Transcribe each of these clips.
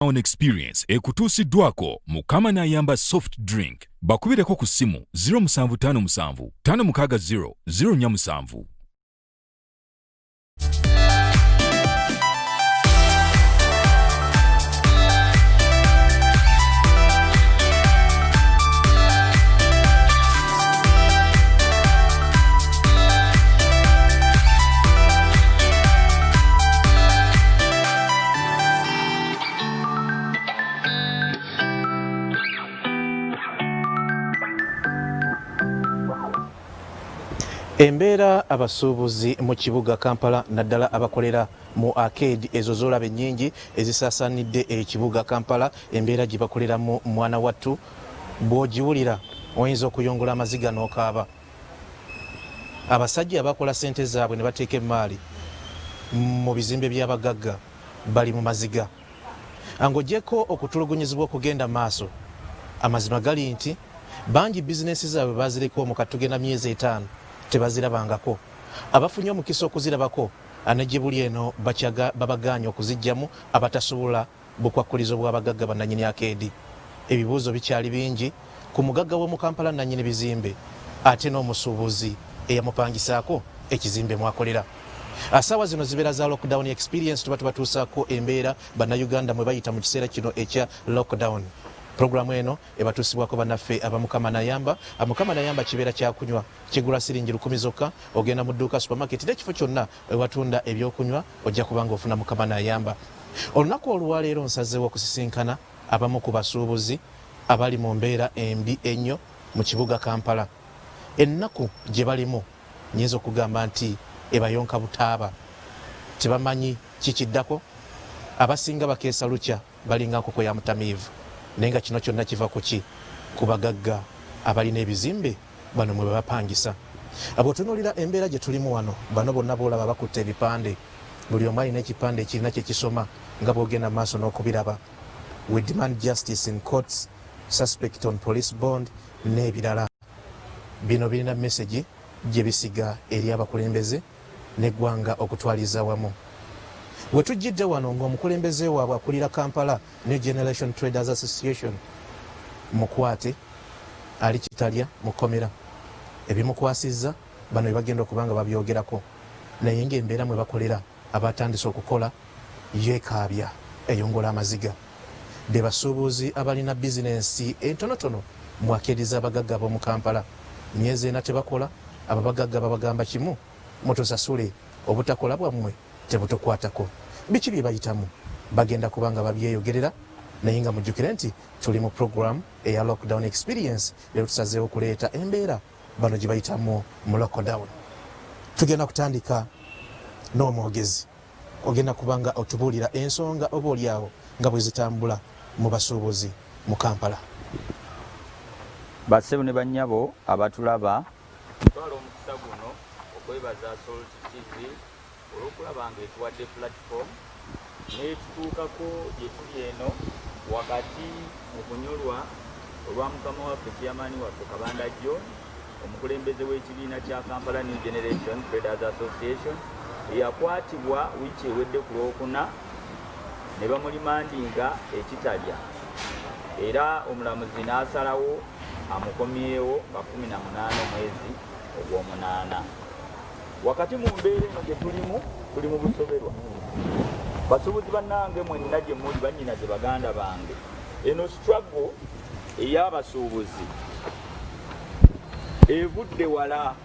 Lockdown Experience ekutuusiddwako Mukama n'ayamba soft drink. Bakubireko ku ssimu 0757 560 047. Embeera abasuubuzi mu kibuga Kampala naddala abakolera mu arcade ezo z'olaba ennyingi ezisaasaanidde ekibuga Kampala, embeera gye bakoleramu mwana wattu bw'ogiwulira oyinza okuyongola amaziga n'okaaba. Abasajja abakola ssente zaabwe ne bateeka emmaali mu bizimbe by'abagagga bali mu maziga. Ng'ogyeko okutulugunyizibwa okugenda maaso, amazima gali nti bangi bizinensi zaabwe bazireka omwo kati tugenda myezi etaano tebazirabangako. Abafunye omukisa okuzirabako ne gye buli eno babagaanye okuziggyamu abatasobola bukwakkulizo bw'abagagga bannannyini akeedi. Ebibuuzo bikyali bingi ku mugagga w'omu Kampala nnannyini bizimbe ate n'omusuubuzi eyamupangisaako ekizimbe mw'akolera. Asaawa zino zibeera za lockdown experience, tuba tubatuusaako embeera bannayuganda mwe bayita mu kiseera kino ekya lockdown. Pulogulaamu eno ebatuusibwako bannaffe aba Mukama Nayamba. Mukama Nayamba kibeera kyakunywa kigula siringi 1000 zokka. Ogenda mu dduuka, supermarket n'ekifo kyonna ewatunda ebyokunywa ojja kuba ng'ofuna Mukama Nayamba. Olunaku olwaleero nsazeewo okusisinkana abamu ku basuubuzi abali mu mbeera embi ennyo mu kibuga Kampala. Ennaku gye balimu nnyinza okugamba nti ebayonka butaaba. Tebamanyi kikiddako. Abasinga bakeesa lukya balinga nkoko ya mutamiivu. Naye nga kino kyonna kiva ku ki? Ku bagagga abalina ebizimbe bano mwe babapangisa. Bw'otunuulira embeera gye tulimu wano, bano bonna b'olaba bakutte ebipande. Buli omu alina ekipande ekirina kye kisoma nga bw'ogenda mu maaso n'okubiraba. We demand justice in courts, suspect on police bond n'ebirala. Bino birina mesegi gye bisiga eri abakulembeze n'eggwanga okutwaliza wamu. We tujjidde wano ng'omukulembeze waabwe akulira Kampala New Generation Traders Association mukwate ali Kitalya mu kkomera. Ebimukwasizza bano bye bagenda okuba nga babyogerako, naye ng'embeera mwe bakolera abatandise okukola yeekaabya eyongola amaziga. Be basuubuzi abalina bizinensi entonotono mu akeedi z'abagagga ab'omu Kampala. Myezi ena tebakola, ababagagga babagamba kimu, mutusasule, obutakola bwammwe tebutukwatako. Biki bye bayitamu bagenda kuba nga babyeyogerera, naye nga mujjukire nti tuli mu program eya lockdown experience. Leero tusazeewo okuleeta embeera bano gye bayitamu mu lockdown. Tugenda kutandika n'omwogezi ogenda kuba nga otubuulira ensonga oba oliawo nga bwe zitambula mu basuubuzi mu Kampala. Bassebo ne bannyabo abatulaba, ntwala omukisa guno okwebaza Salt TV olw'okulaba nga etuwadde platform n'etutuukako gye tuli eno wakati mu kunyolwa olwa mukama waffe chairman waffe Kabanda John, omukulembeze w'ekibiina kya Kampala New Generation Traders Association, eyakwatibwa wiiki ewedde ku Lwokuna ne bamulimandinga e Kitalya, era omulamuzi n'asalawo amukomyewo nga 18 omwezi ogw'omunaana. Wakati mu mbeera eno gye tulimu, tuli mu busoberwa. Basuubuzi bannange mwenna gye muli, bannyinaze, baganda bange, eno struggle ey'abasuubuzi evudde wala.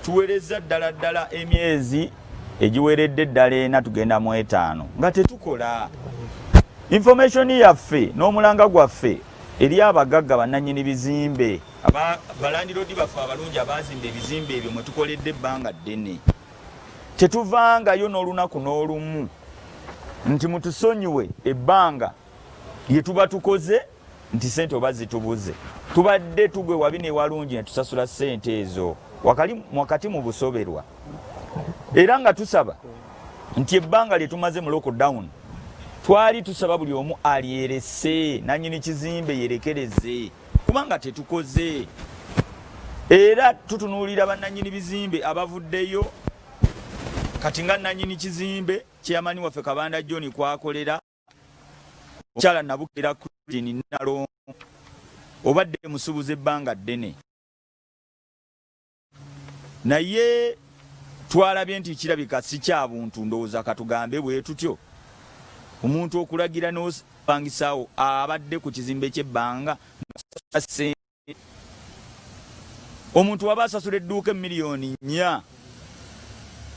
Tuwerezza ddala ddala emyezi egiweredde ddala ena, tugenda mu etaano nga tetukola. Information yaffe n'omulanga gwaffe eri abagagga bannannyini bizimbe, balandiroodi baffe abalungi abaazimba ebizimbe ebyo mwe tukoledde ebbanga ddene, tetuvangayo n'olunaku n'olumu nti mutusonyiwe ebbanga lye tuba tukoze nti ssente oba zitubuze. Tubadde tugwe wabi ne walungi ne tusasula ssente ezo wakati mu busoberwa, era nga tusaba nti ebbanga lye tumaze mu lockdown twali tusaba buli omu alyerese, nannyini kizimbe yerekereze, kubanga tetukoze. Era tutunuulira bannannyini bizimbe abavuddeyo kati nga nannyini kizimbe chairman waffe Kabanda John kwakolera. Omukyala Nabukeera Christine Nalongo, obadde musuubuzi ebbanga ddene, naye twalabye nti kirabika si kya buntu, ndowooza katugambe bwe tutyo, omuntu okulagira n'opangisaawo abadde ku kizimbe ky'ebbanga. Omuntu waba asasula edduuka 4 million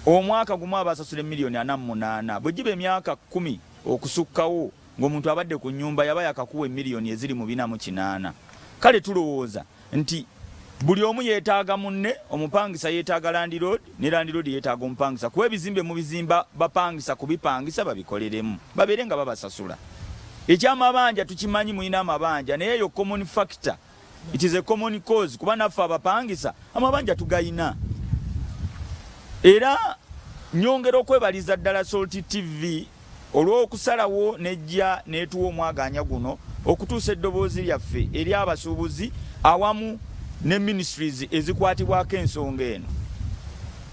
omwaka gumu, aba asasula 48 million. Bwe giba emyaka 10 okusukkawo ng'omuntu abadde ku nnyumba, yaba yakakuwa emiliyoni eziri mu 408. Kale tulowooza nti buli omu yeetaaga munne. Omupangisa yeetaaga landlord, ne landlord yeetaaga omupangisa, kuba ebizimbe mubizimba bapangisa kubipangisa, babikoleremu, babeere nga babasasula. Ekyamabanja tukimanyi, mulina amabanja, naye eyo common factor, it is a common cause, kuba naffe abapangisa amabanja tugayina. Era nyongera okwebaliza ddala Salt TV olw'okusalawo nejja netuwa omwaganya guno okutuusa eddoboozi lyaffe eri abasuubuzi awamu ne ministries ezikwatibwako ensonga eno.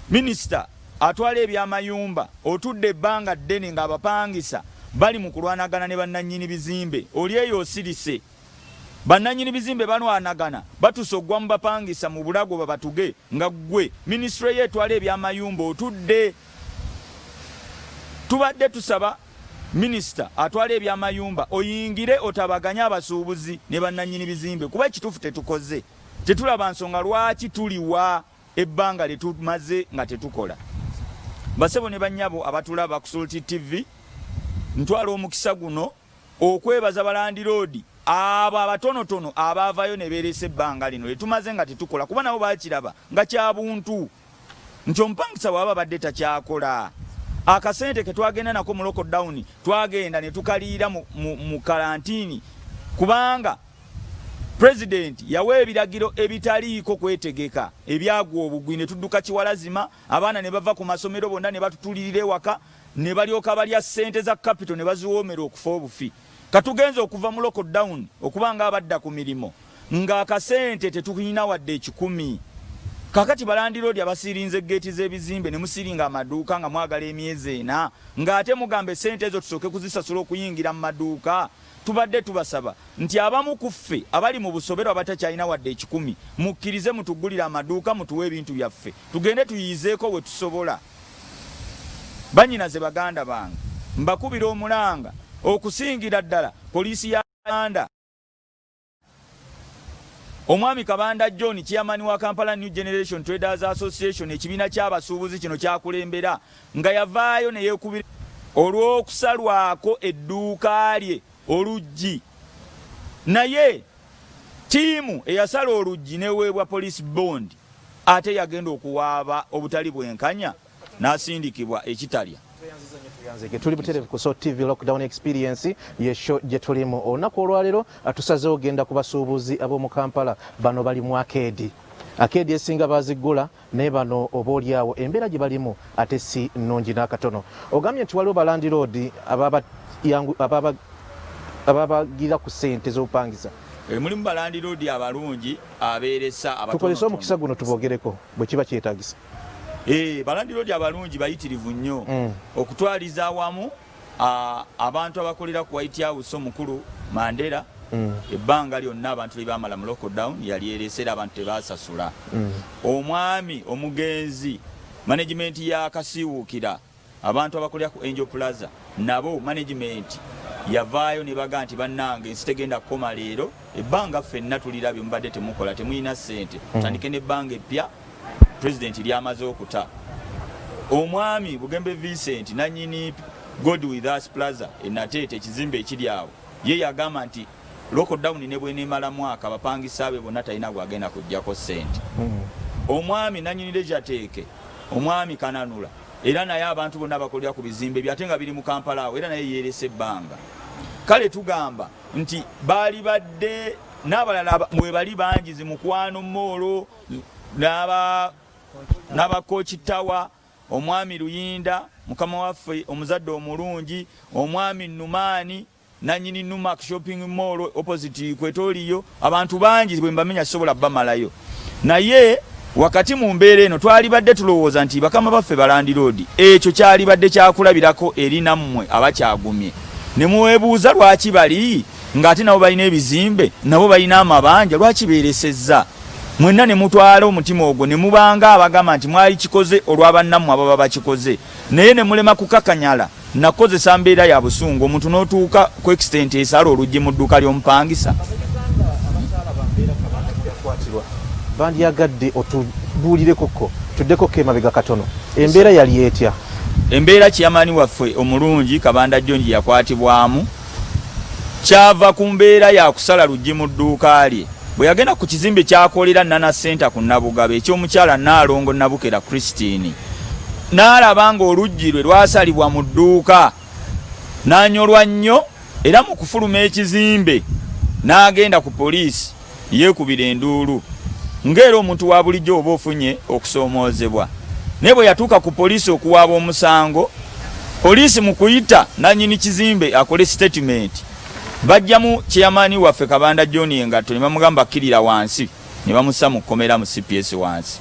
Minisita atwala ebyamayumba, otudde ebbanga ddene ng'abapangisa bali mu kulwanagana ne bannannyini bizimbe. Oli eyo osirise, bannannyini bizimbe balwanagana, batuuse okugwa mu bapangisa mu bulago babatuge, nga ggwe minisitule ye etwala ebyamayumba otudde. Tubadde tusaba minisita atwala ebyamayumba oyingire otabaganye abasuubuzi ne bannannyini bizimbe, kuba ekituufu tetukoze, tetulaba nsonga lwaki tuliwa ebbanga lye tumaze nga tetukola. Basebo ne bannyabo abatulaba ku Salt TV, ntwala omukisa guno okwebaza balandiroodi abo abatonotono abaavayo ne beeresa ebbanga lino lye tumaze nga tetukola, kuba nabo bakiraba nga kya buntu nti omupangisa bw'aba abadde takyakola, akasente ke twagenda nako mu lockdown twagenda ne tukaliira mu kalantiini, kubanga pulezidenti yawa ebiragiro ebitaliiko kwetegeka ebyagwa obugwi, ne tudduka kiwalazima, abaana ne bava ku masomero bonna ne batutulirira ewaka, ne balyoka balya ssente za capital ne baziwoomera okufa obufi. Katugenza okuva mu lockdown okuba nga abadda ku mirimu ng'akasente tetulina wadde 100. Kakati balandiroodi abasiirinze geeti z'ebizimbe ne musiiringa amaduuka nga mwagala emyezi 4, ng'ate mugamba essente ezo tusooke kuzisasula okuyingira mu maduuka, tubadde tubasaba nti abamu ku ffe abali mu busobero abatakyalina wadde 100, mukkirize mutuggulire amaduuka, mutuwe ebintu byaffe tugende tuyiizeeko we tusobola. Banyinaze, baganda bange, mbakubira omulanga okusingira ddala poliisi ya Uganda. Omwami Kabanda John, chairman wa Kampala New Generation Traders Association, ekibiina ky'abasuubuzi kino kyakulembera, nga yavaayo ne yeekubira olw'okusalwako edduuka lye oluggi, naye ttiimu eyasala oluggi neweebwa police bond, ate yagenda okuwaaba obutali bwenkanya n'asindikibwa ekitalya. Tuli butereevu ku Salt TV. Lockdown Experience ye show gye tulimu olunaku olwaleero. Tusazeewo genda ku basuubuzi ab'omu Kampala. Bano bali mu arcade. Arcade esinga baziggula, naye bano oba oliawo embeera gye balimu ate si nnungi n'akatono. Ogambye nti waliwo balandiroodi ababagira ku ssente z'obupangisa. Mulimu balandiroodi abalungi abeeresa. Tukozese omukisa guno tubogereko bwe kiba kyetaagisa. Balandiroodi abalungi bayitirivu nnyo. Okutwaliza awamu, abantu abakolera ku White House, omukulu Mandela, ebbanga lyonna abantu lye bamala mu lockdown yali erese era abantu tebasasula. Omwami omugenzi, management ya Kasiiwuukira, abantu abakolera ku Angel Plaza, nabo management yavaayo ne baga nti bannange, ensi tegenda kukoma leero, ebbanga ffenna tulirabye mubadde temukola, temulina ssente, tandike n'ebbanga eppya pulezidenti lyamaze okuta. Omwami Bugembe Vincent, nanyini God With Us Plaza enateeta, ekizimbe ekiri awo, ye yagamba nti lockdown ne bwenemala mwaka, abapangisa be bonna talina gwagenda kuggyako ssente. Omwami nanyini Leisure, omwami Kananula, era naye abantu bonna abakolera ku bizimbe bye ate nga biri mu Kampala awo, era naye yeeresa ebbanga. Kale tugamba nti baali badde n'abalala mwebali bangi, zimukwano moolo n'abakokitawa, omwami Luyinda, mukama waffe omuzadde omulungi, omwami Numaani, nanyini Numak Shopping Mall opposite Kwetoliyo. Abantu bangi bwe mbamenya sobola bamalayo, naye wakati mu mbeera eno twalibadde tulowooza nti bakama baffe balandiroodi, ekyo kyalibadde kyakulabirako eri nammwe abakyagumye. Ne mwebuuza lwaki bali ng'ate nabo balina ebizimbe, nabo balina amabanja, lwaki beeresezza? Mwenna ne mutwala omutima ogwo ne mubanga abagamba nti mwali kikoze olwa bannammwe ababa bakikoze, naye ne mulema kukakanyala nakukozesa mbeera ya busungu omuntu n'otuuka ku extent esala oluggi mu dduuka ly'omupangisa. Bandyagadde otubuulirekokko, tuddekokko emabega katono, embeera yali etya? Embeera kiyamaani waffe omulungi Kabanda John gye yakwatibwamu kyava ku mbeera ya kusala luggi mu dduuka lye bwe yagenda ku kizimbe ky'akolera Nana Center ku Nabugabo eky'omukyala Nnaalongo Nabukera Christine n'alaba ng'oluggi lwe lwasalibwa mu dduuka n'anyolwa nnyo era mu kufuluma ekizimbe n'agenda ku poliisi yeekubira enduulu ng'era omuntu wa bulijjo oba ofunye okusoomoozebwa. Naye bwe yatuuka ku poliisi okuwaaba omusango, poliisi mu kuyita nannyini kizimbe akole sitatimenti, bajjamu ceyamaani waffe Kabanda John engatto ne bamugamba kkirira wansi ne bamussa mu kkomera mu cps wansi.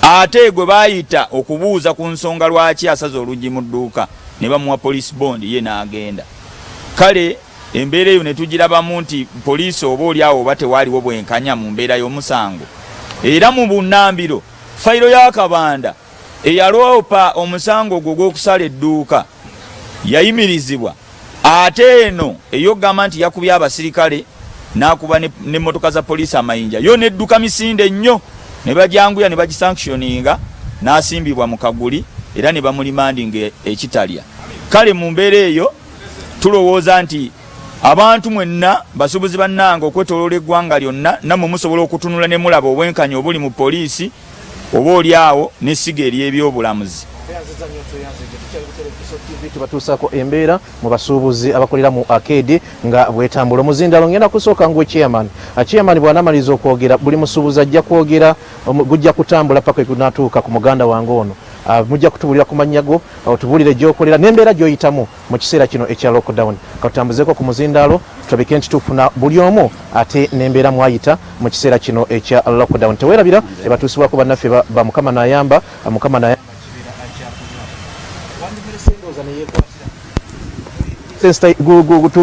Ate gwe baayita okubuuza ku nsonga lwaki asaze oluggi mu dduuka ne bamuwa police bond ye n'agenda. Kale Embeera eyo ne tugirabamu nti poliisi oba oli awo oba tewaaliwo bwenkanya mu mbeera y'omusango. Era mu bunnambiro, fayiro ya Kabanda eyaloopa omusango gwe ogw'okusala edduuka yayimirizibwa ate eno ey'okugamba nti yakubye abasirikale n'akuba n'emmotoka za poliisi amayinja yo n'edduka misinde nnyo ne bagyanguya ne bagisanctioninga n'asimbibwa mu kaguli era ne bamulimandinga ekitalya. Kale mu mbeera eyo Tulowooza nti abantu mwenna basuubuzi bannange okwetoloola eggwanga lyonna nammwe musobola okutunula ne mulaba obwenkanya obuli mu poliisi oba oli awo n'essiga ery'ebyobulamuzi. Tubatuusaako embeera mu basuubuzi abakolera mu akeedi nga bwetambula. Omuzindaalo ngenda kusooka nguwe chairman. Chairman bw'anaamaliriza okwogera buli musuubuzi ajja kwogera, gujja kutambula paka egunaatuuka ku muganda wange ono. Mujja kutubuulira ku mannya go, otubuulire gy'okolera n'embeera gy'oyitamu mu kiseera kino ekya lockdown. Katutambuzeeko ku muzindaalo tulabike nti tufuna buli omu ate n'embeera mwayita mu kiseera kino ekya lockdown. Teweerabira ebatuusibwako bannaffe ba Mukama Nayamba, Mukama Nayamba kibeera kyakunywa. Wandimulese ndowooza ne yeekwatira.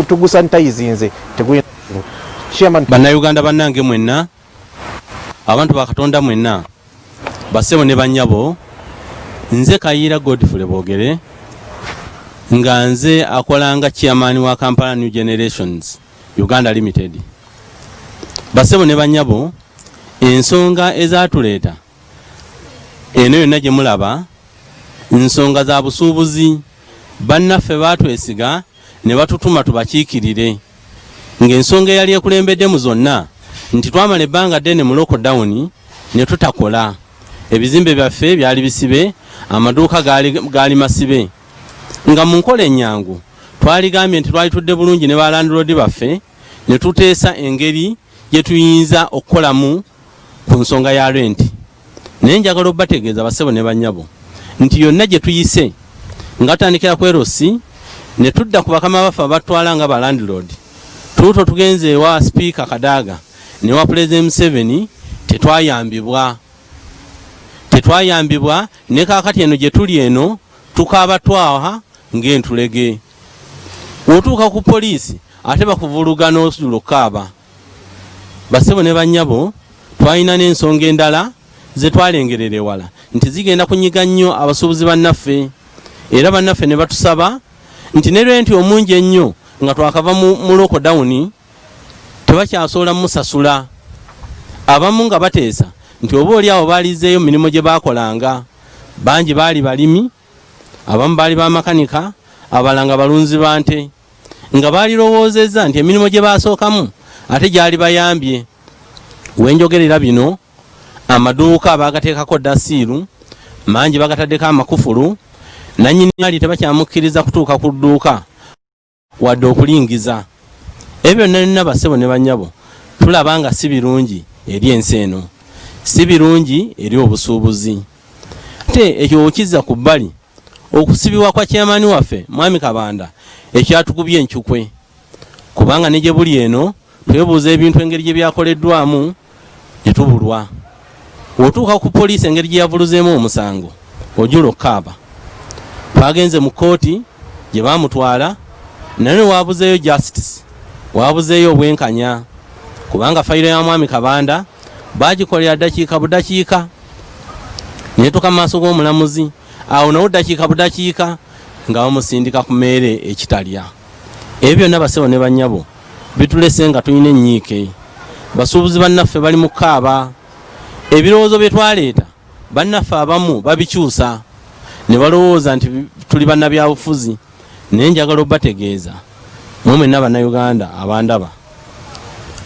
Tugusanitayizinze tegulina buzibu. Chairman. Bannayuganda bannange mwenna, abantu ba Katonda mwenna, Bassebo ne bannyabo, nze Kayiira Godfrey Bogere nga nze akola nga chairman wa Kampala New Generations Uganda Limited. Bassebo ne bannyabo, ensonga ezatuleeta eno yonna gye mulaba nsonga za busuubuzi. Bannaffe baatwesiga ne batutuma tubakiikirire ng'ensonga eyali ekulembedde mu zonna nti twamala ebbanga ddene mu lockdown ne tutakola. Ebizimbe byaffe byali bisibe, amaduuka gaali masibe. Nga mu nkola ennyangu twaligambye nti twali tudde bulungi ne ba landiroodi baffe ne tuteesa engeri gye tuyinza okukolamu ku nsonga ya renti. Naye njagala obategeeza bassebo ne bannyabo nti yonna gye tuyise nga tutandikira ku LC ne tudda ku bakama baffe abatwala nga ba landlord, tuuto tugenze ewa Sipiika Kadaga ne wa Pulezidenti Museveni tetwayambibwa. Tetwayambibwa ne kaakati eno gye tuli eno tukaaba twaha ng'entulege. W'otuuka ku poliisi ate bakuvuluga n'osula okukaaba. Bassebo ne bannyabo, twalina n'ensonga endala ze twalengerera ewala nti zigenda kunyiga nnyo abasuubuzi bannaffe era bannaffe ne batusaba nti ne renti omungi ennyo nga twakava mu lokodawuni tebakyasobola musasula. Abamu nga bateesa nti oba oli awo baalizeeyo mu mirimu gye baakolanga. Bangi baali balimi, abamu baali bamakanika, abalala nga balunzi ba nte. Nga baalirowoozezza nti emirimu gye baasookamu ate gyali bayambye. We njogerera bino amaduuka baagateekako dda siiru, mangi bagataddeko amakufulu, nannyini ali tebakyamukkiriza kutuuka ku dduuka wadde okulingiza. Ebyo byonna byonna bassebo ne bannyabo tulaba nga si birungi eri ensi eno, si birungi eri obusuubuzi. Ate ekyo okizza ku bbali okusibibwa kwa chairman waffe Mwami Kabanda ekyatukubye encukwe, kubanga ne gye buli eno twebuuza ebintu engeri gye byakoleddwamu ne tubulwa. Otuuka ku poliisi engeri gye yavuluzeemu omusango ojula okukaaba. Twagenze mu kkooti gye baamutwala Naye ne waabuzeeyo justice, waabuzeeyo obwenkanya, kubanga fayiro ya Mwami Kabanda baagikolera ddakiika budakiika netuka mu maaso g'omulamuzi, awo nawo ddakiika budakiika nga bamusindika ku meere ekitalya. Ebyo byonna basebo ne bannyabo bitulese nga tulina ennyiike. Basuubuzi bannaffe bali mu kukaaba. Ebirowoozo bye twaleeta bannaffe abamu babikyusa ne balowooza nti tuli bannabyabufuzi, naye njagala obategeeza mwe mwenna Bannayuganda abandaba,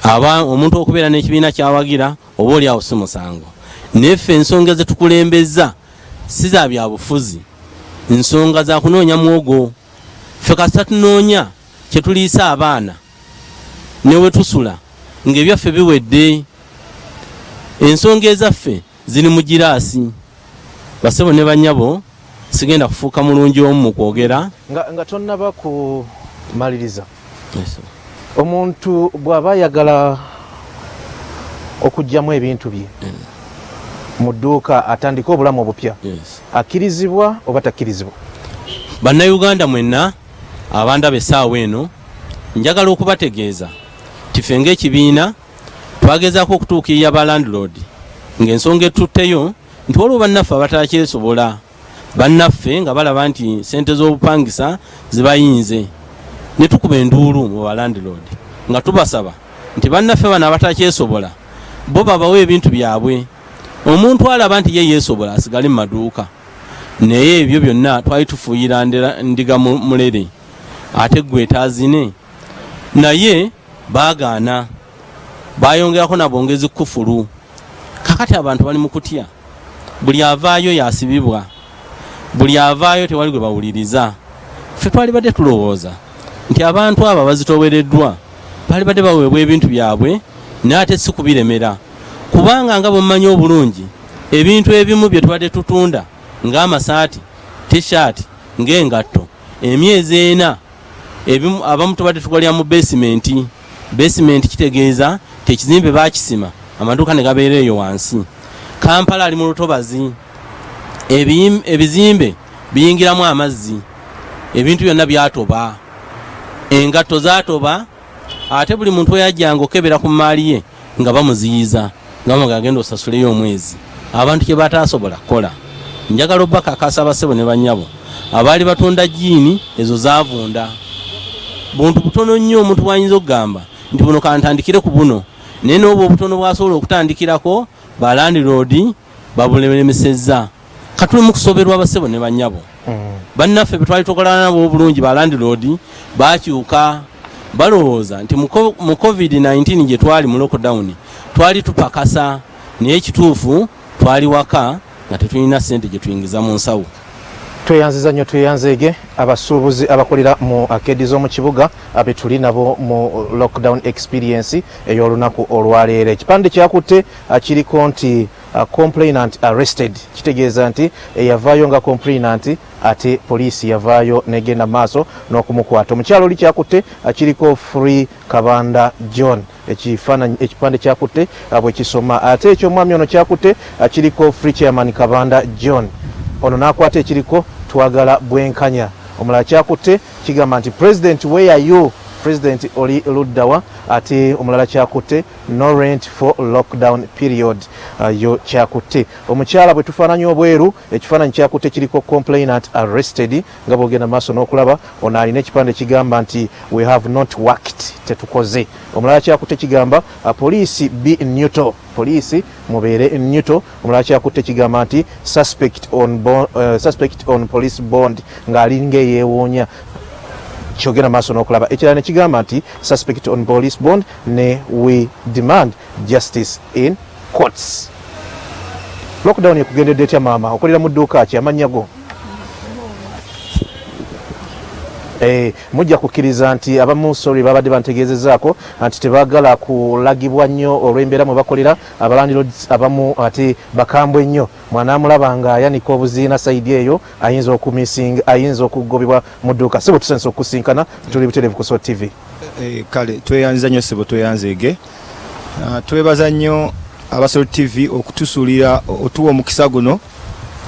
aba omuntu okubeera n'ekibiina kyawagira oba oli awo si musango, naye ffe ensonga ze tukulembeza si za byabufuzi, nsonga za kunoonya muwogo. Ffe kasita tunoonya kye tuliisa abaana ne we tusula ng'ebyaffe biwedde, ensonga ezaffe ziri mu giraasi. Basebo ne bannyabo, sigenda kufuuka mulungi omu mu kwogera. Nga tonnaba kumaliriza, yes. Omuntu bw'aba ayagala okuggyamu ebintu bye mu dduuka atandike obulamu obupya, yes, akkirizibwa oba takkirizibwa? Bannayuganda mwenna abandaba essaawa eno, njagala okubategeeza nti ffe ng'ekibiina twagezaako okutuukirira ba landlord ng'ensonga etutteyo nti waliwo bannaffe abatakyesobola, bannaffe nga balaba nti sente z'obupangisa zibayinze, ne tukuba enduulu mu ba landlord nga tubasaba nti bannaffe bano abatakyesobola bo babawe ebintu byabwe, omuntu alaba nti ye yeesobola asigale mu maduuka. Naye ebyo byonna twali tufuuyira ndiga mulere ate gwe etaazine, naye baagaana, bayongerako na bwongezi kufulu. Kakati abantu bali mu kutya, buli avaayo yasibibwa, buli avaayo tewali gwe bawuliriza. Ffe twalibadde tulowooza nti abantu abo abazitowereddwa balibadde baweebwa ebintu byabwe, naye ate si kubiremera, kubanga nga bwemumanyi obulungi ebintu ebimu bye tubadde tutunda ng'amasaati, t-shirt, ng'engatto, emyezi 4 ebimu abamu tubadde tukolera mu besimenti. Besimenti kitegeeza nti ekizimbe baakisima amaduuka ne gabeera eyo wansi. Kampala ali mu lutobazi, ebizimbe biyingiramu amazzi, ebintu byonna byatoba, engatto zaatoba, ate buli muntu eyajjanga okukebera ku mmaali ye nga bamuziyiza, nga bamugamba genda osasuleyo omwezi, abantu kye bataasobola kukola. Njagala obakakasa abasebo ne bannyabo abaali batunda jjiini ezo zaavunda. Buntu butono nnyo omuntu bw'ayinza okugamba nti buno kantandikire ku buno, naye n'obwo obutono bw'asobola okutandikirako ba landiroodi babulemesezza. Katuli mu kusoberwa abasebo ne bannyabo. Bannaffe be twali tukolana nabo obulungi ba landiroodi baakyuka, balowooza nti mu COVID-19 gye twali mu lockdown twali tupakasa, naye ekituufu twali waka nga tetulina ssente gye tuyingiza mu nsawo. Tweyanziza nnyo, tweyanzeege abasuubuzi abakolera mu akeedi z'omu kibuga betuli nabo mu lockdown experience ey'olunaku olwaleero. Ekipande kyakutte kiriko nti complainant arrested, kitegeeza nti eyavaayo nga complainant ate poliisi yavaayo negenda maaso n'okumukwata. Omukyalo oli kyakutte kiriko Free Kabanda John, ekifaananyi ekipande kyakutte bwe kisoma. Ate eky'omwami ono kyakutte kiriko Free Chairman Kabanda John, ono n'akwata ekiriko twagala bwenkanya. Omulala kyakutte kigamba nti President where are you, President oli luddawa? Ate omulala kyakutte no rent for lockdown period, yo kyakutte. Omukyala bwe tufaananya obweru, ekifaananyi kyakutte kiriko complainant arrested, nga bwogenda maaso n'okulaba ono alina ekipande kigamba nti we have not worked, tetukoze. Omulala kyakutte kigamba poliisi be neutral, poliisi mubeere neutral. Omulala kyakutte kigamba nti suspect on police bond, ng'alinga eyeewuunya kyogenda maaso n'okulaba. Ekirala ne kigamba nti suspect on police bond ne we demand justice in courts. Lockdown ekugendedde etya maama? Okolera mu dduuka ki? Amannya go? Mujja kukkiriza nti abamu, sorry, babadde bantegeezezaako nti tebaagala kulagibwa nnyo olw'embeera mwe bakolera. Abalandlords abamu ate bakambwe nnyo, mwanaamulaba nga ayanika obuziina side eyo ayinza okumisinga, ayinza okugobebwa mu dduuka. Sebo, tusense okusinkana, tuli butereevu ku Salt TV. Kale tweyanziza nnyo sebo, tweyanzeege. Twebaza nnyo aba Salt TV okutusuulira otuwa omukisa guno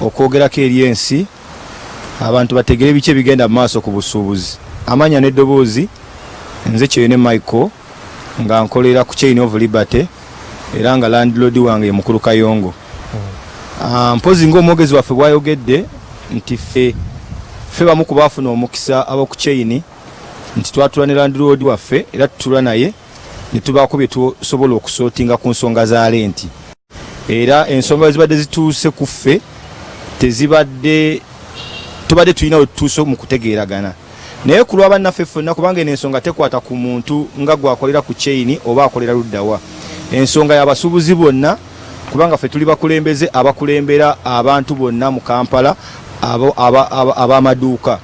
okwogerako eri ensi, abantu bategere biki ebigenda mu maaso ku busuubuzi. Amanya n'eddoboozi nze Kyeyune Michael nga nkolera ku Chain of Liberty era nga landlord wange ye mukulu Kayongo. Mpozi ng'omwogezi waffe bw'ayogedde nti ffe ffe bamu ku baafuna omukisa ab'oku chain nti twatula ne landlord waffe era tutula naye ne tubaako bye tusobola okusootinga ku nsonga za lenti. Era ensonga bwe zibadde zituuse ku ffe tezibadde tubadde tulina we tutuuse mu kutegeeragana naye ku lwa bannaffe ffenna kubanga eno ensonga tekwata ku muntu nga gwakolera ku chain oba akolera luddawa ensonga y'abasuubuzi bonna kubanga ffe tuli bakulembeze abakulembera abantu bonna mu Kampala ab'amaduuka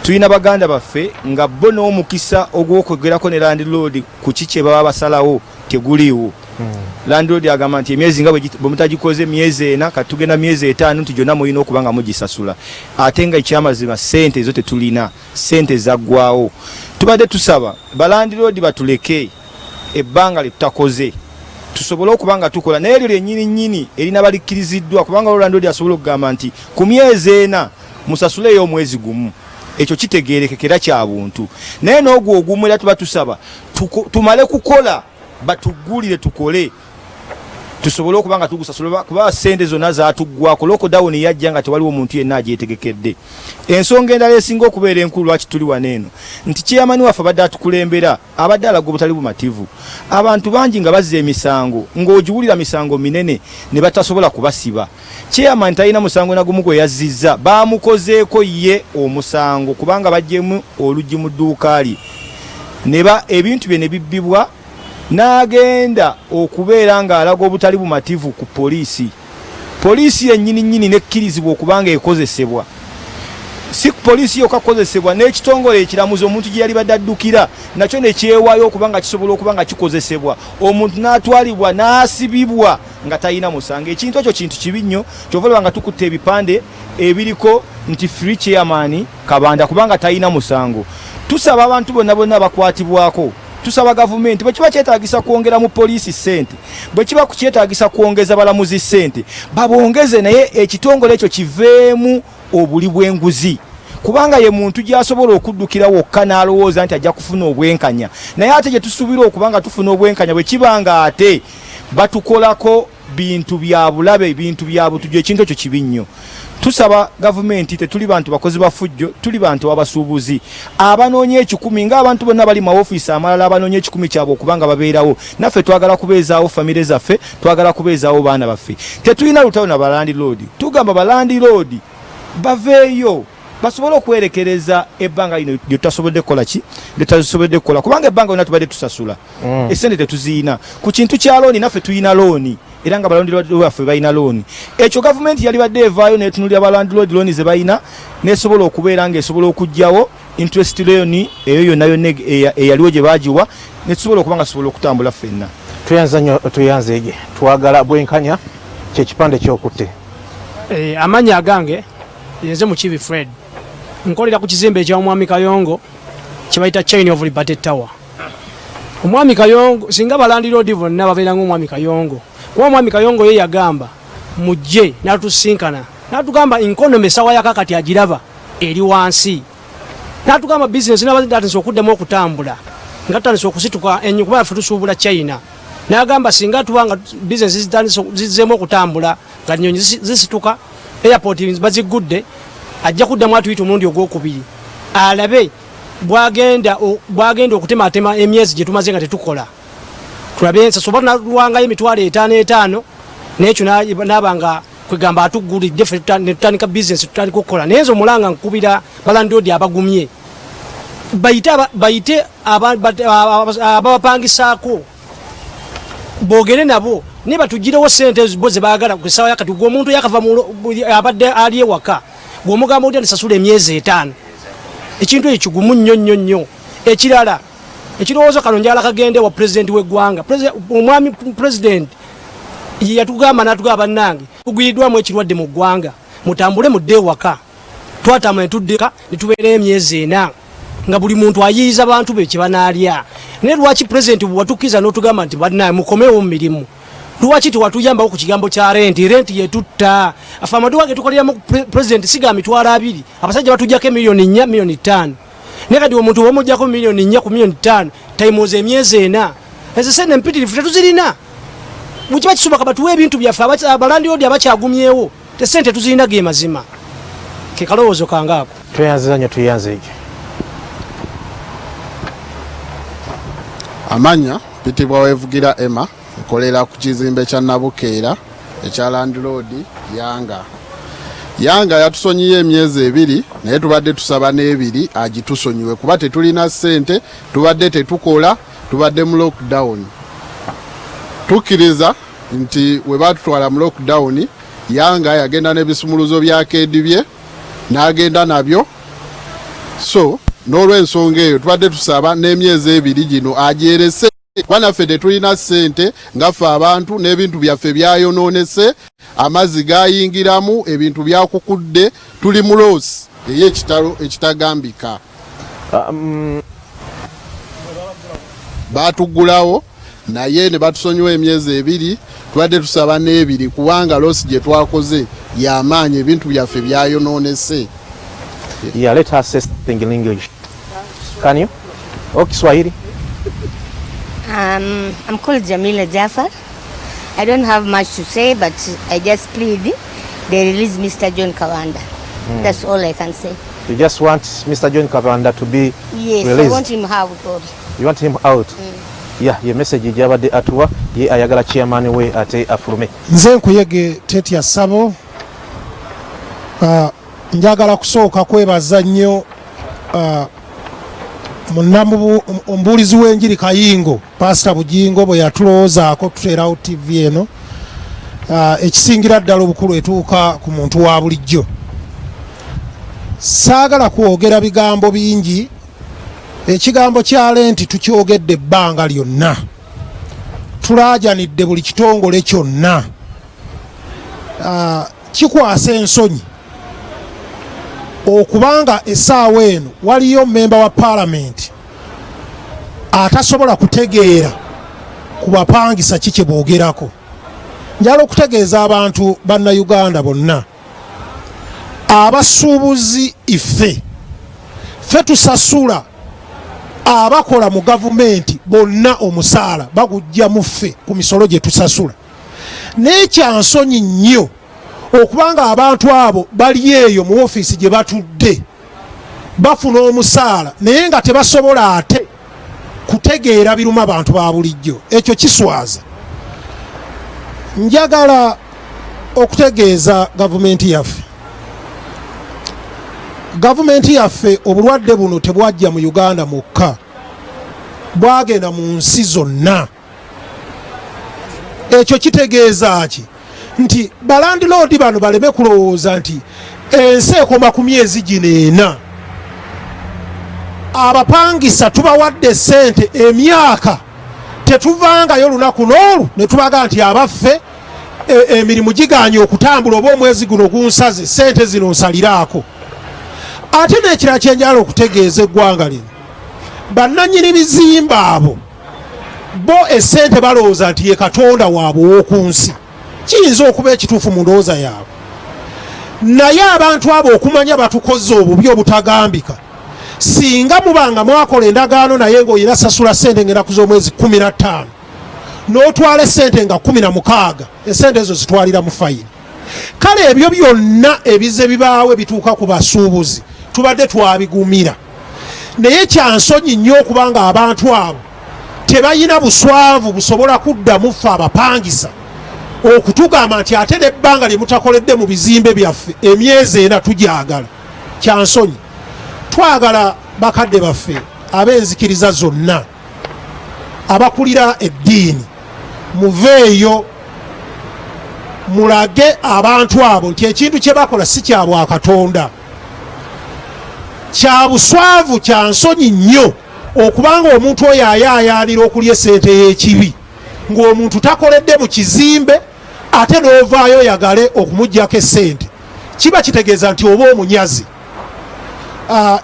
tulina baganda baffe nga bo n'omukisa ogw'okwogerako ne landiroodi ku ki kye baba basalawo teguliiwo. Landlord agamba nti emyezi nga bwe mutagikoze myezi ena kati tugenda myezi etaano nti gyonna mulina okuba nga mugisasula ate nga ekyamazima ssente ezo tetulina ssente zaggwawo. Tubadde tusaba balandiroodi batuleke ebbanga lye tutakoze tusobole okuba nga tukola naye eryo lyennyini nnyini erina balikkiriziddwa kubanga olwo landlord asobola okugamba nti ku myezi ena musasuleeyo omwezi gumu ekyo kitegeerekeka era kya buntu naye n'ogwo ogumu era tuba tusaba tumale kukola batuggulire tukole tusobole okuba nga tugusasula kuba sente zonna zatuggwako lockdown yajja nga tewaliwo omuntu yenna agyetegekedde. Ensonga endala esinga okubeera enkulu lwaki tuli wano eno nti chairman waffe abadde atukulembera abadde alaga obutali bumativu. Abantu bangi nga bazza emisango ng'ogiwulira misango minene ne batasobola kubasiba. Chairman talina musango na gumu gwe yazzizza, baamukozeeko ye omusango kubanga baggyemu oluggi mu dduuka lye ne ba ebintu bye ne bibbibwa n'agenda okubeera ng'alaga obutali bumativu ku poliisi. Poliisi yennyini nnyini n'ekkirizibwa okuba ng'ekozesebwa. Si poliisi yokka kukozesebwa, n'ekitongole ekiramuzi omuntu gye yalibadde addukira nakyo ne kyewaayo okuba nga kisobola okuba nga kikozesebwa omuntu n'atwalibwa n'asibibwa nga talina musango. Ekintu ekyo kintu kibi nnyo, kyova olaba nga tukutte ebipande ebiriko nti free chairman Kabanda kubanga talina musango. Tusaba abantu bonna bonna abakwatibwako, tusaba gavumenti bwe kiba kyetaagisa kwongera mu poliisi ssente, bwe kiba kyetaagisa kwongeza balamuzi ssente babongeze, naye ekitongole ekyo kiveemu obuli bw'enguzi kubanga ye muntu gy'asobola okuddukira wokka n'alowooza nti ajja kufuna obwenkanya, naye ate gye tusuubira okuba nga tufuna obwenkanya bwe kiba nga ate batukolako bintu bya bulabe, bintu bya butujju, ekintu ekyo kibi nnyo. Tusaba gavumenti, tetuli bantu bakozi ba ffujjo, tuli bantu abasuubuzi abanoonya ekikumi ng'abantu bonna bali mu mawofiisi amalala abanoonya ekikumi kyabwe okuba nga babeerawo. Naffe twagala kubeezaawo famire zaffe, twagala kubeezaawo baana baffe. Tetulina lutalo na balandiroodi, tugamba balandiroodi baveeyo basobole okwerekereza ebbanga lino lye tutasobodde kukola ki, lye tutasobodde kukola kubanga ebbanga lyonna tubadde tusasula esente tetuziina. Ku kintu kya looni naffe tulina looni era nga balandiroodi baffe balina looni. Ekyo gavumenti yalibadde evaayo n'etunuulira balandiroodi looni ze balina n'esobola okubeera ng'esobola okuggyawo interest loan eyo yonna yonna eyaliwo gye baagiwa ne tusobola okuba nga tusobola okutambula ffenna. Tweyanza nnyo tweyanzeege, twagala bwenkanya kye kipande ky'okutte. Amannya agange yenze Mukiibi Fred, nkolera ku kizimbe ekya Omwami Kayongo kye bayita Chain of Liberty Tower. Omwami Kayongo singa balandiroodi bonna babeera ng'Omwami Kayongo, kuba Omwami Kayongo ye yagamba mujje n'atusinkana n'atugamba economy essaawa ya kaakati agiraba eri wansi, n'atugamba bizinesi n'aba zitandise okuddamu okutambula nga tutandise okusituka ennyo kuba ffe tusuubula China, n'agamba singa tuba nga bizinesi zitandise zizzeemu okutambula nga nnyonyi zisituka airport baziggudde, ajja kuddamu atuyite omulundi ogwokubiri alabe bwagenda okutematema emyezi gye tumaze nga tetukola, tulabe ensasula oba tunalwangayo emitwalo etaano etaano, n'ekyo naaba nga kwegamba atuggulidde ffe ne tutandika bizinesi tutandika okukola. Naye nze omulanga nkubira balandiroodi abagumye bayite ababapangisaako boogere nabo naye batugirewo ssente ezo bo ze baagala ku ssaawa yakati. Gwe omuntu yakava abadde ali ewaka gw'omugamba otya nisasula emyezi etaano, ekintu ekyo kigumu nnyo nnyo nnyo. Ekirala ekirowoozo kano njagala kagende wa pulezidenti w'eggwanga. Omwami pulezidenti ye yatugamba n'atugamba bannange tugwiriddwamu ekirwadde mu ggwanga, mutambule mudde ewaka. Twatambula ne tudda eka ne tubeerayo emyezi ena nga buli muntu ayiiza bantu be kye banaalya. Naye lwaki pulezidenti bwe watukkiriza n'otugamba nti bannange mukomewo mu mirimu, lwaki tewatuyambako ku kigambo kya renti? Renti yetutta afe amaduuka ge tukoleramu pulezidenti si ga mitwalo abiri, abasajja batuggyako emiliyoni 4, miliyoni 5. Naye kati omuntu womujjako 4 million ku 5 million times emyezi 4, ezo sente empitirivu tetuzirina. Bwekiba kisoboka batuwe ebintu byaffe, abalandiroodi abakyagumyewo, tesente tuzirina. Ge mazima, ke kalowoozo kange ako. Tweyanziza nnyo, tuyanzeege. Amanya mpitibwa Wevugira Emma, nkolera ku kizimbe kya Nabukeera ekya landlord Yanga. Yanga yatusonyiye emyezi 2, naye tubadde tusaba n'ebiri agitusonyiwe kuba tetulina ssente, tubadde tetukola, tubadde mu lockdown. Tukkiriza nti we batutwala mu lockdown, Yanga yagenda n'ebisumuluzo bya keedi bye n'agenda nabyo. So n'olw'ensonga eyo tubadde tusaba n'emyezi 2 gino agyerese kuba naffe tetulina ssente nga ffe abantu, n'ebintu byaffe byayonoonese, amazzi gayingiramu, ebintu byakukudde, tuli mu loss ey'ekitalo ekitagambika. Baatuggulawo naye ne batusonyiwa emyezi 2. Tubadde tusaba n'ebiri kubanga loss gye twakoze y'amaanyi, ebintu byaffe byayonoonese. Yeah, let her say something in English. Can you? Oh, Kiswahili? I'm called Jamila Jafar. I don't have much to say, but I just plead they release Mr. John Kawanda. That's all I can say. You just want Mr. John Kawanda to be Yes, released. I want him out. You want him out? Yeah, ye message gyabadde atuwa, ye ayagala chairman we ate afulume. Nze Nkuyege Tetya Ssabo. Njagala kusooka kwebaza nnyo omubuulizi w'enjiri Kayingo, Pasita Bujingo, bwe yatulowoozaako tuteerawo TV eno. Ekisingira ddala obukulu, etuuka ku muntu wa bulijjo. Saagala kwogera bigambo bingi. Ekigambo kya rent tukyogedde ebbanga lyonna, tulaajanidde buli kitongole kyonna. Kikwasa ensonyi okubanga essaawa eno waliyo memba wa paalamenti atasobola kutegeera ku bapangisa ki kye boogerako. Njala okutegeeza abantu bannayuganda bonna, abasuubuzi, iffe ffe tusasula abakola mu gavumenti bonna, omusaala bagujja mu ffe ku misolo gye tusasula. Naye kyansonyi nnyo okubanga abantu abo bali eyo mu ofiisi gye batudde bafuna omusaala, naye nga tebasobola ate kutegeera biruma bantu ba bulijjo. Ekyo kiswaza. Njagala okutegeeza gavumenti yaffe, gavumenti yaffe, obulwadde buno tebwajja mu Uganda mwokka, bwagenda mu nsi zonna. Ekyo kitegeeza ki? Nti balandiloodi bano baleme kulowooza nti ensi ekoma ku myezi gino 4. Abapangisa tubawadde sente emyaka, tetuvangayo olunaku n'olu ne tubaga nti abaffe emirimu giganye okutambula oba omwezi guno gunsaze, sente zino nsaliraako. Ate n'ekirala kyenjala okutegeeza eggwanga lino, bannannyini bizimbe abo bo esente balowooza nti ye Katonda waabwe ow'oku nsi. Kiyinza okuba ekituufu mu ndowooza yaabwe, naye abantu abo okumanya batukoze obubi obutagambika. Singa muba nga mwakola endagaano naye ng'olina sasula sente ng'enaku z'omwezi 15, n'otwala esente nga 16, esente ezo zitwalira mu fayini. Kale ebyo byonna ebize bibaawo ebituuka ku basuubuzi tubadde twabigumira, naye kyansonyi nnyo okuba nga abantu abo tebalina buswavu busobola kuddamu ffe abapangisa okutugamba nti ate n'ebbanga lye mutakoledde mu bizimbe byaffe emyezi 4 tugyagala. Kyansonyi. Twagala bakadde baffe ab'enzikiriza zonna, abakulira eddiini, muveeyo mulage abantu abo nti ekintu kye bakola si kya bwakatonda, kya buswavu. Kya nsonyi nnyo okubanga omuntu oyo ayaayaanira okulya esente y'ekibi ng'omuntu takoledde mu kizimbe, ate n'ovaayo oyagale okumugyako esente. Kiba kitegeeza nti oba omunyazi.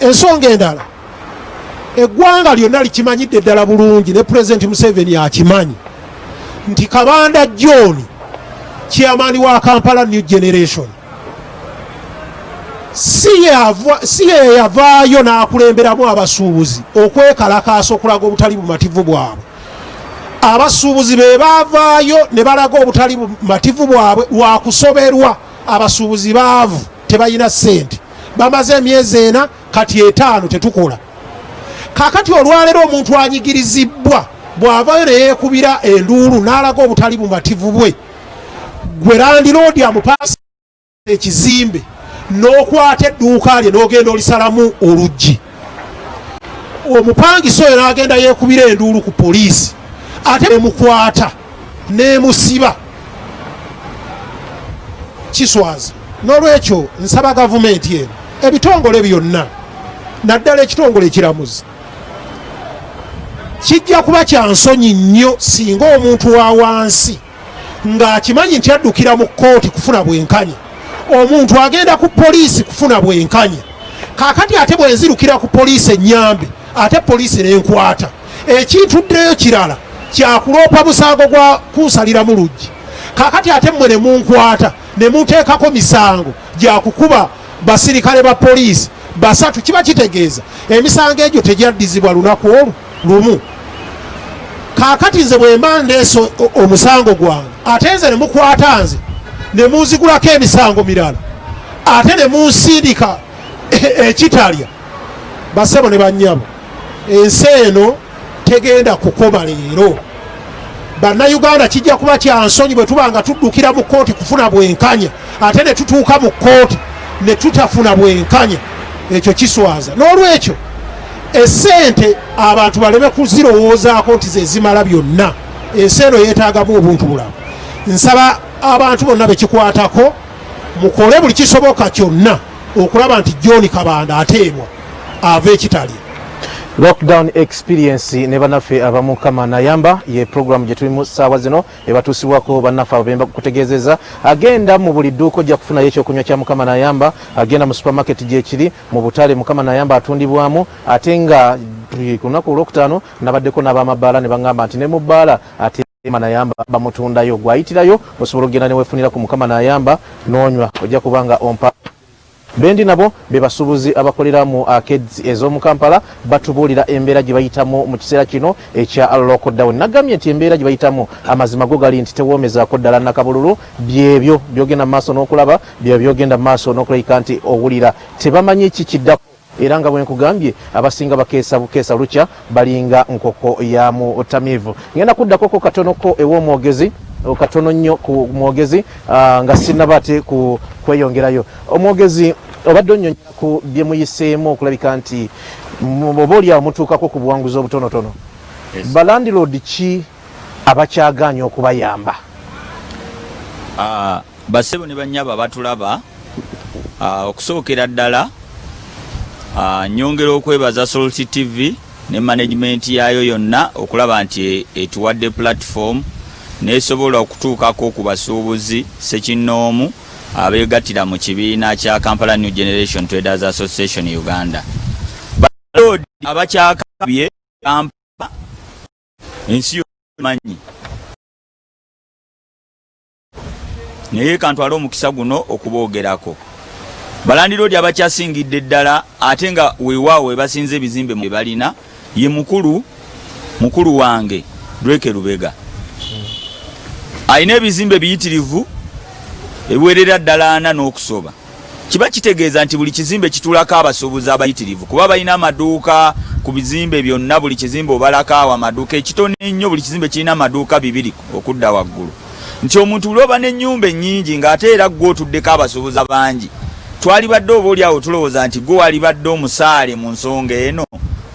Ensonga endala, eggwanga lyonna likimanyidde ddala bulungi, ne Pulezidenti Museveni akimanyi nti Kabanda John, chairman wa Kampala New Generation, Si ye yavaayo n'akulemberamu abasuubuzi okwekalakaasa okulaga obutali bumativu bwabwe. Abasuubuzi be baavaayo ne balaga obutali bumativu bwabwe lwakusoberwa. Abasuubuzi baavu, tebalina ssente, bamaze emyezi 4, kati 5 tetukola. Kakati olwaleero omuntu anyigirizibbwa bw'avaayo ne yeekubira enduulu n'alaga obutali bumativu bwe, gwe landiroodi amupasa ekizimbe n'okwata edduuka lye n'ogenda olisalamu oluggi, omupangisa oyo n'agenda yeekubira enduulu ku poliisi, ate emukwata n'emusiba. Kiswaza. N'olwekyo nsaba gavumenti eno, ebitongole byonna, naddala ekitongole ekiramuzi, kijja kuba kya nsonyi nnyo singa omuntu wa wansi ng'akimanyi nti addukira mu kkooti kufuna bwenkanya, omuntu agenda ku poliisi kufuna bwenkanya, kaakati ate bwenzirukira ku poliisi ennyambe, ate poliisi nenkwata, ekintuddeyo kirala kyakuloopa musango gwa kunsaliramu luggi. Kaakati ate mmwe ne munkwata ne munteekako misango gyakukuba basirikale ba poliisi 3, kiba kitegeeza emisango egyo tegyaddizibwa lunaku olwo lumu. Kaakati nze bwe mba ndeese omusango gwange, ate nze ne mukwata nze ne munzigulako emisango mirala, ate ne munsindika ekitalya. Basebo ne bannyabo, ensi eno tegenda kukoma leero. Bannayuganda, kijja kuba kya nsonyi bwe tuba nga tuddukira mu kkooti kufuna bwenkanya, ate ne tutuuka mu kkooti ne tutafuna bwenkanya. Ekyo kiswaza. N'olwekyo esente abantu baleme kuzirowoozaako nti ze zimala byonna. Ensi eno yeetaagamu obuntu bulamu. Nsaba abantu bonna bekikwatako mukole buli kisoboka kyonna okulaba nti John Kabanda ateebwa ava ekitalya. Lockdown Experience ne bannaffe abamukama nayamba ye program gye tulimu ssaawa zino, ebatuusibwako bannaffe abo bemba kutegeezeza. Agenda mu buli dduuka ojja kufunayo ekyokunywa kya Mukama Nayamba. Agenda mu supermarket gyekiri, mu butale Mukama Nayamba atundibwamu. Ate nga ku lunaku olwokutaano nabaddeko n'abamabaala ne baŋŋamba nti ne mu bbaala ate Mukama Nayamba bamutundayo. Gwayitirayo osobola okugenda newefunira ku Mukama Nayamba n'onywa, ojja kuba nga ompa. Bendi nabo be basuubuzi abakolera mu arcades ez'omu Kampala, batubuulira embeera gye bayitamu mu kiseera kino ekya lockdown. Nagambye nti embeera gye bayitamu, amazima go gali nti tewoomezaako ddala nakabululu. Byebyo byogenda mu maaso n'okulaba, byebyo byogenda mu maaso n'okulabika nti owulira tebamanyi kikiddako. Era nga bwenkugambye, abasinga bakeesa bukeesa lukya, balinga nkoko ya mutamiivu. Ngenda kuddakoko katonoko ew'omwogezi, katono nnyo ku mwogezi, nga sinnaba ate ku kweyongerayo. Omwogezi, obadde onnyonnyola ku bye muyiseemu okulabika nti oba oliawo mutuukako ku buwanguzi obutonotono. Balandlord ki abakyagaanye okubayamba? Bassebo ne bannyabo abatulaba, okusookera ddala nyongera okwebaza Salt TV ne management yaayo yonna okulaba nti etuwadde platform nesobola okutuukako ku basuubuzi ssekinnoomu abeegattira mu kibiina kya Kampala New Generation Traders Association Uganda. Baloodi abakyakabye Kampala ensi manyi, naye kantwale omukisa guno okuboogerako. Balandiroodi abakyasingidde ddala, ate nga weewaawo webasinze ebizimbe balina, ye mukulu wange Drake Lubega, alina ebizimbe biyitirivu ebiwerera ddala 40 n'okusoba. Kiba kitegeeza nti buli kizimbe kitulako abasuubuzi abayitirivu, kuba balina amaduuka ku bizimbe byonna. Buli kizimbe obalako awo amaduuka ekitono ennyo, buli kizimbe kirina amaduuka 2 okudda waggulu. Nti omuntu buli oba n'ennyumba ennyingi ng'ate era gwe otuddeko abasuubuzi abangi, twalibadde oba oli awo tulowooza nti gwe walibadde omusaale mu nsonga eno,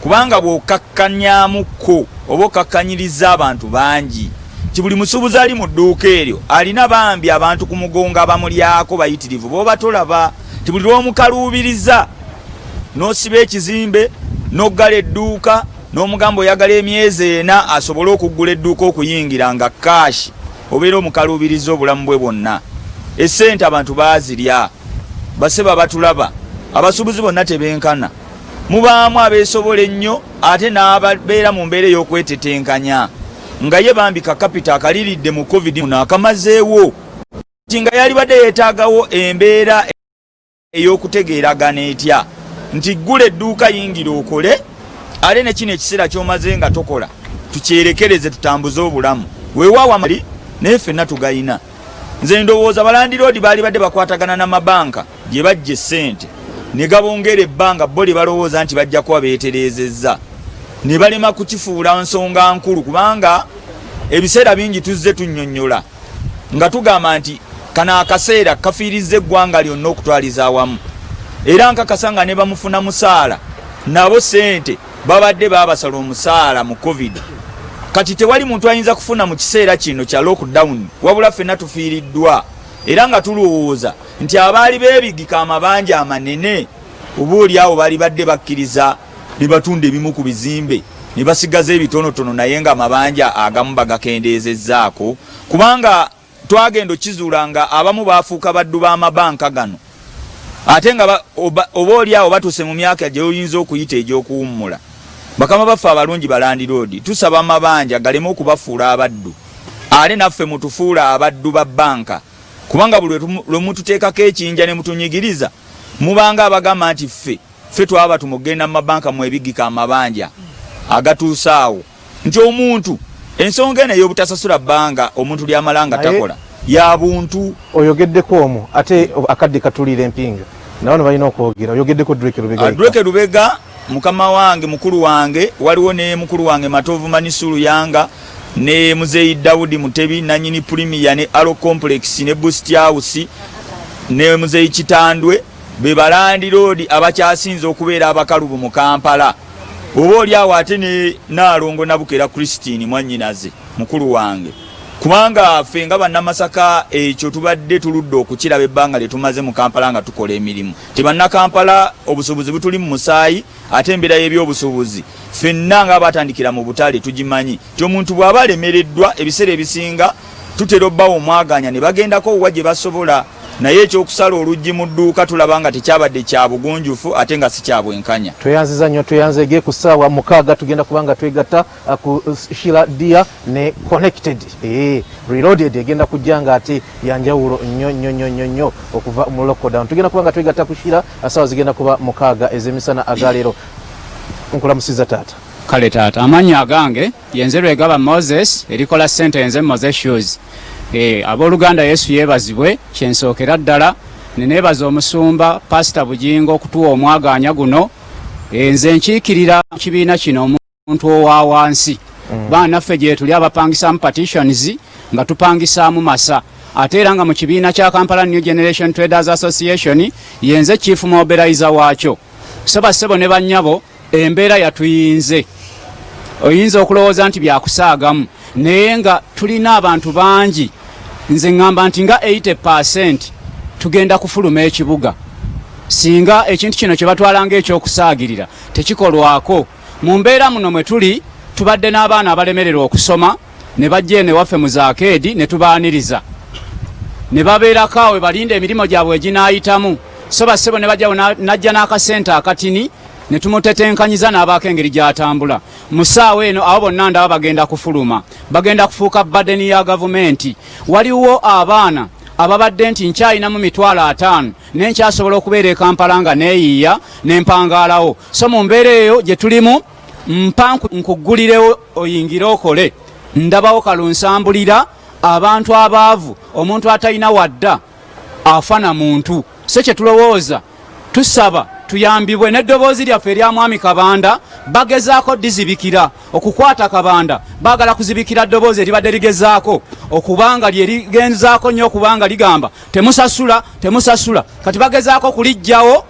kubanga bw'okkakkanyaamukko oba okkakkanyiriza abantu bangi, nti buli musuubuzi ali mu dduuka eryo alina bambi abantu ku mugongo abamulyako bayitirivu b'oba tolaba, nti buli lw'omukaluubiriza n'osiba ekizimbe n'oggala edduuka n'omugamba oyagala emyezi 4 asobole okuggula edduuka okuyingira nga kaashi, obeera omukaluubiriza obulamu bwe bwonna. Essente abantu baazirya. Baseba batulaba, abasuubuzi bonna tebenkana. Mubaamu abeesobola ennyo ate n'ababeera mu mbeera ey'okwetetenkanya, nga ye bambi ka capital akaliridde mu COVID muno akamazeewo, nti nga yalibadde yeetaagawo embeera. Ey'okutegeeragana etya nti ggula edduuka yingira okole ate ne kino ekiseera ky'omaze nga tokola tukyerekereze tutambuze obulamu. Weewaawo amali naye ffenna tugayina. Nze ndowooza balandiroodi baalibadde bakwatagana na mabanka gye baggya essente ne gabongera ebbanga bo lye balowooza nti bajja kuba beetereezezza ne balema kukifuula nsonga nkulu kubanga ebiseera bingi tuzze tunnyonnyola nga tugamba nti kano akaseera kafiirizza eggwanga lyonna okutwaliza awamu era nkakasa nga ne bamufuna musaala nabo sente babadde babasala omusaala mu covid kati tewali muntu ayinza kufuna mu kiseera kino kya lockdown wabula ffenna tufiiriddwa era nga tulowooza nti abaali beebigika amabanja amanene oba oli awo baali badde bakkiriza ne batunda ebimu ku bizimbe ne basigaza ebitonotono naye nga amabanja agamu bagakendeezezzaako kubanga twagenda okizuula nga abamu baafuuka baddu b'amabanka gano ate nga oba oli awo batuuse mu myaka gye oyinza okuyita egy'okuwummula. Bakama baffe abalungi balandiroodi, tusaba amabanja galeme okubafuula abaddu ate naffe mutufuula abaddu ba bbanka kubanga buli lwe mututeekako ekiyinja ne mutunyigiriza mubanga abagamba nti ffe ffe twaba tumugenda mu mabanka mwebigika amabanja agatuuse awo nti omuntu ensonga eno ey'obutasasula bbanga omuntu lyamala nga takola ya buntu. Oyogeddeko omu ate akadde katuliira empinga nabano balina okwogera. Oyogeddeko Drake Lubega. Ah, Drake Lubega mukama wange, mukulu wange. Waliwo ne mukulu wange Matovu Manisulu Yanga ne Muzeeyi Daudi Mutebi nanyini Premier ne Alo Complex ne Boost House ne Muzeeyi Kitandwe be balandiroodi abakyasinze okubeera abakalubu mu Kampala oba oli awo ate ne Naalongo Nabukera Christine mwannyinaze mukulu wange kubanga ffe nga Bannamasaka ekyo tubadde tuludde okukiraba ebbanga lye tumaze mu Kampala nga tukola emirimu ti Bannakampala obusuubuzi butuli mu musaayi ate embeera y'ebyobusuubuzi ffenna nga abatandikira mu butale tugimanyi nti omuntu bw'aba alemereddwa ebiseera ebisinga tutera obbawa omwaganya ne bagendako wa gye basobola naye ekyokusala oluggi mu dduuka tulaba nga tekyabadde kya bugunjufu ate nga si kya bwenkanya. Tweyanziza nnyo, tweyanzeege. Ku ssaawa 6 tugenda kuba nga twegatta ku Shila Dia ne Connected Reloaded egenda kujja nga ate yanjawulo nnyo nnyo nnyo nnyo nnyo okuva mu lockdown. Tugenda kuba nga twegatta ku Shila, ssaawa zigenda kuba 6 ez'emisana agaleero. Nkulamusiza taata. Kale taata, amannya agange yenze Lwegaba Moses, erikola ssente yenze Moses Shoes. Abooluganda, Yesu yeebazibwe. Kyensookera ddala neneebaza omusumba Pasita Bugingo okutuwa omwagaanya guno. Nze nkiikirira mu kibiina kino omuntu owa wansi. Baana naffe gyetuli abapangisaamu partitions nga tupangisaamu masa ate era nga mu kibiina kya Kampala New Generation Traders Association yenze chief mobilizer waakyo. So bassebo ne bannyabo, embeera yatuyinze, oyinza okulowooza nti byakusaagamu naye nga tulina abantu bangi. Nze ŋŋamba nti nga 80 tugenda kufuluma ekibuga singa ekintu kino kye batwala ng'ekyokusaagirira tekikolwako. Mu mbeera muno mwe tuli, tubadde n'abaana abalemererwa okusoma ne bajja eno ewaffe mu zaakeedi ne tubaaniriza ne babeerako awo balinda emirimu gyabwe eginaayitamu. So bassebo ne bajjawo najja n'akasente akatini ne tumutetenkanyiza n'abaako engeri gy'atambula. Mu ssaawa eno abo bonna ndaba bagenda kufuluma, bagenda kufuuka burden ya gavumenti. Waliwo abaana ababadde nti nkyayinamu 500,000 naye nkyasobola okubeera e Kampala nga neeyiiya ne mpangaalawo. So mu mbeera eyo gye tulimu, mpa nkuggulirewo oyingire okole, ndabawo kalunsambulira abantu abaavu, omuntu atalina wadda afa na muntu. So kye tulowooza, tusaba tuyambibwe n'eddoboozi lyaffe erya Mwami Kabanda bagezaako dizibikira okukwata Kabanda, baagala kuzibikira ddoboozi eribadde ligezaako okubanga lye ligenzaako nnyo okubanga ligamba temusasula, temusasula. Kati bagezaako kuliggyawo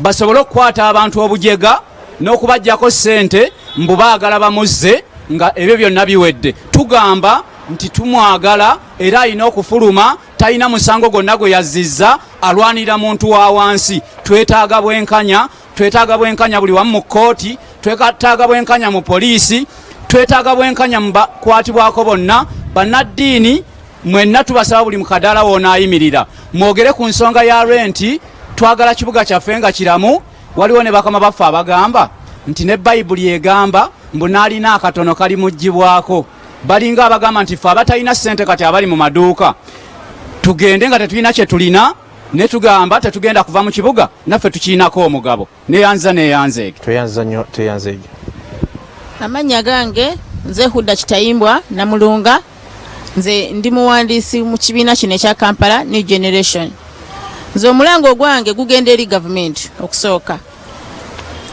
basobole okukwata abantu obujega n'okubaggyako ssente mbu baagala bamuzze nga ebyo byonna biwedde. Tugamba nti tumwagala era alina okufuluma, talina musango gwonna gwe yazzizza, alwanirira muntu wa wansi. Twetaaga bwenkanya, twetaaga bwenkanya buli wamu mu kkooti, twetaaga bwenkanya mu poliisi, twetaaga bwenkanya mu bakwatibwako bonna. Bannaddiini mwenna tubasaba buli mukadaala w'onaayimirira mwogere ku nsonga ya renti. Twagala kibuga kyaffe nga kiramu. Waliwo ne bakama baffe abagamba nti ne Bayibuli egamba mbu n'alina akatono kalimuggyibwako. Balinga abagamba nti ffe abatalina ssente kati abali mu maduuka tugende nga tetulina kye tulina. Ne tugamba tetugenda kuva mu kibuga, naffe tukiinako omugabo. Neyanza neyanzeege. Tweyanza nnyo, tweyanzeege. Amannya gange nze Huda Kitayimbwa Namulunga. Nze ndi muwandiisi mu kibiina kino ekya Kampala New Generation. Nze omulanga ogwange gugenda eri gavumenti, okusooka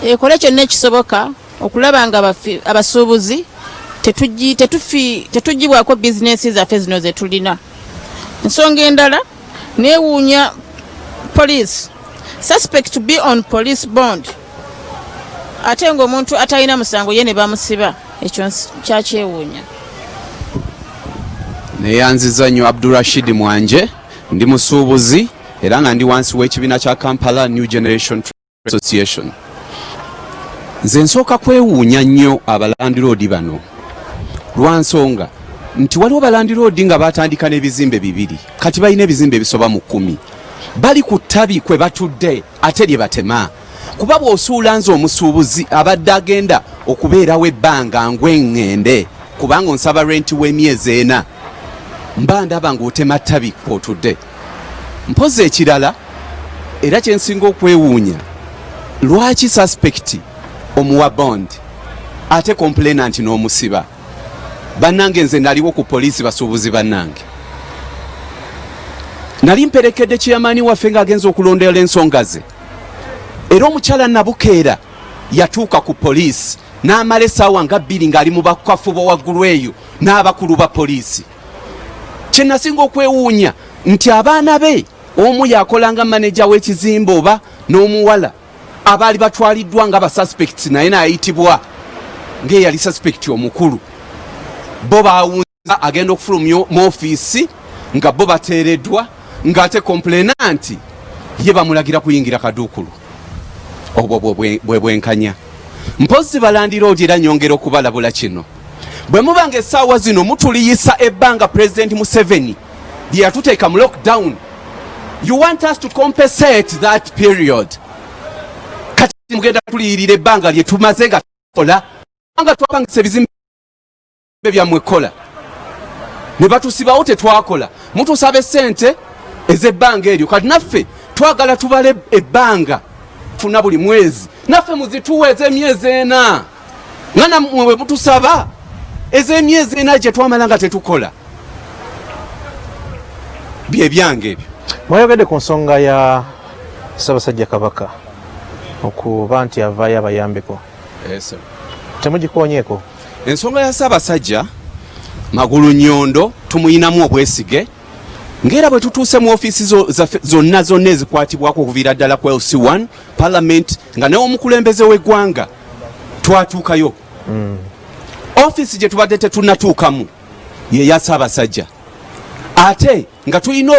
ekole kyonna ekisoboka okulaba nga abasuubuzi tetugibwako bizinensi zaffe zino zetulina. Ensonga endala, neewuunya police suspect to be on police bond, ate ng'omuntu atalina musango ye ne bamusiba. Ekyo kyakyewuunya. Neyanziza nnyo. Abdurashid Mwanje, ndi musuubuzi era nga ndi wansi w'ekibiina kya Kampala New Generation Association. Nze nsooka kwewuunya nnyo abalandiroodi bano, lwa nsonga nti waliwo balandiroodi nga batandika n'ebizimbe bibiri, kati balina ebizimbe ebisoba mu 10. Bali ku ttabi kwe batudde ate lye batema, kuba bw'osuula nze omusuubuzi abadde agenda okubeerawo ebbanga ngweŋŋende, kubanga onsaba renti w'emyezi 4, mba ndaba ng'otema ttabi kw'otudde. Mpozi ekirala era kyensinga okwewuunya, lwaki suspect omuwa bond ate complainant n'omusiba? Bannange, nze naliwo ku poliisi, basuubuzi bannange, nali mperekedde chairman waffe ng'agenza okulondoola ensonga ze, era omukyala Nabukeera yatuuka ku poliisi n'amala essaawa nga 2 ng'ali mu bakafubo waggulu eyo n'abakulu ba poliisi. Kyenasinga okwewuunya nti abaana be, omu yakolanga maneja w'ekizimbe oba n'omuwala, abaali batwaliddwa nga basuspects, naye n'ayitibwa ng'eyali suspect omukulu, bo bawunza agenda okufulumya mu ofiisi nga bo bateereddwa, ng'ate complainant ye bamulagira kuyingira kaduukulu. Obwo bwe bwenkanya? Mpozi balandiroodi, era nyongera okubalabula kino: bwe muba nga essaawa zino mutuliyisa ebbanga Pulezidenti Museveni lye yatuteeka mu lockdown, you want us to compensate that period. Kati mugenda tuliyirira ebbanga lye tumaze nga tukola, nga twapangisa ebizimbe byammwe kola, ne batusibawo tetwakola. Mutusaba essente ez'ebbanga eryo. Kati naffe twagala tubale ebbanga funa buli mwezi, naffe muzituwa ez'emyezi 4, nga nammwe bwe mutusaba ez'emyezi 4 gye twamala nga tetukola. Byebyange ebyo. Mwayogedde ku nsonga ya Ssaabasajja Kabaka okuba nti avaayo abayambeko, temugikonyeeko? Ensonga ya Ssaabasajja Magulu Nyondo tumuyinamu obwesige, ng'era bwe tutuuse mu ofiisi zaffe zonna zonna ezikwatibwako, okuviira ddala ku LC1, Parliament, nga neomukulembeze w'eggwanga twatuukayo. Ofiisi gye tubadde tetunnatuukamu ye ya Ssaabasajja, ate nga tulina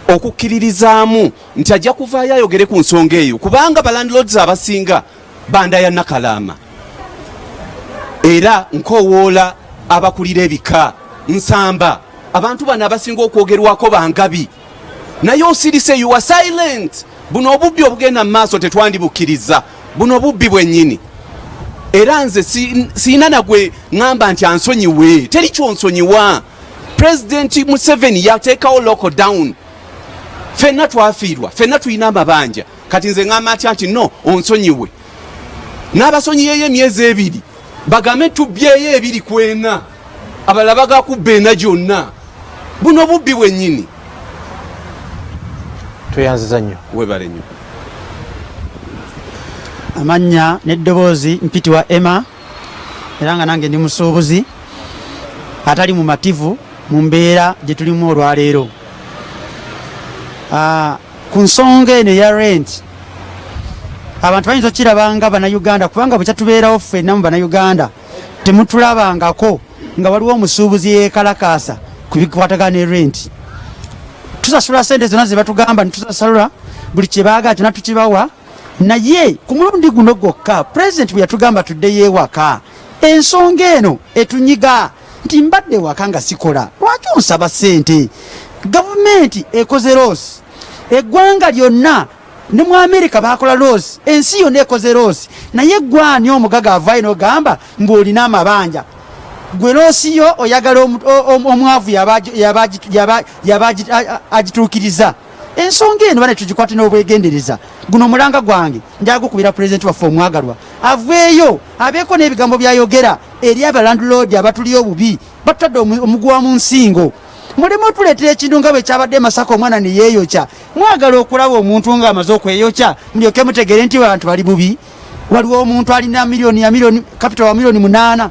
okukkiririzaamu nti ajja kuvaayo ayogere ku nsonga eyo, kubanga balandlords abasinga banda ya Nakalaama. Era nkowoola abakulira ebika nsamba, abantu bano abasinga okwogerwako bangabi, naye osirise, you are silent. Buno obubbi obugenda mu maaso tetwandibukkiriza, buno obubbi bwennyini. Era nze siina nagwe ŋŋamba nti ansonyiwe, teri kyonsonyiwa. Pulezidenti Museveni yateekawo lockdown, ffenna twafiirwa, ffenna tulina amabanja. Kati nze ŋŋamba ntya nti no onsonyiwe? N'abasonyiyeyo emyezi 2, bagambe tubbyeyo 2 ku 4, abalala bagakubba 4 gyonna. Buno bubbi bwennyini. Tweyanziza nnyo. Webale nnyo. Amannya n'eddoboozi mpitibwa Emma, era nga nange ndi musuubuzi atali mumativu mu mbeera gye tulimu olwaleero. Ku nsonga eno eya rent, abantu bayinza okukiraba nga Bannayuganda, kubanga bwe kyatubeerawo ffenna mu Bannayuganda temutulabangako nga waliwo omusuubuzi yeekalakaasa ku bikwatagana ne rent. Tusasula sente zonna ze batugamba, netusasalula buli kyebaagala kyonna tukibawa, naye ku mulundi guno gwokka Pulezidenti bwe yatugamba tuddeyo ewaka, ensonga eno etunyiga nti mbadde waka nga sikola, lwaki onsaba ssente? Gavumenti ekoze loss, eggwanga lyonna, ne mu Amerika bakola loss, ensi yonna ekoze loss, naye gwani omugaga avaayo n'ogamba ng'olina amabanja? Gwe loss yo oyagala omwavu yaba agituukiriza. Ensonga eno bane tugikwate n'obwegendereza. Guno omulanga gwange njagala gukubira pulezidenti waffe omwagalwa aveeyo abeeko n'ebigambo byayogera eri abalandiloodi abatuli obubi, batutadde omuguwa mu nsingo. Mulimu otuleetera ekintu nga bwe kyabadde e Masaka, omwana ne yeeyokya. Mwagala okulaba omuntu ng'amaze okweyokya mulyoke mutegeere nti abantu bali bubi. Waliwo omuntu alina miliyoni ya miliyoni capital wa miliyoni 8,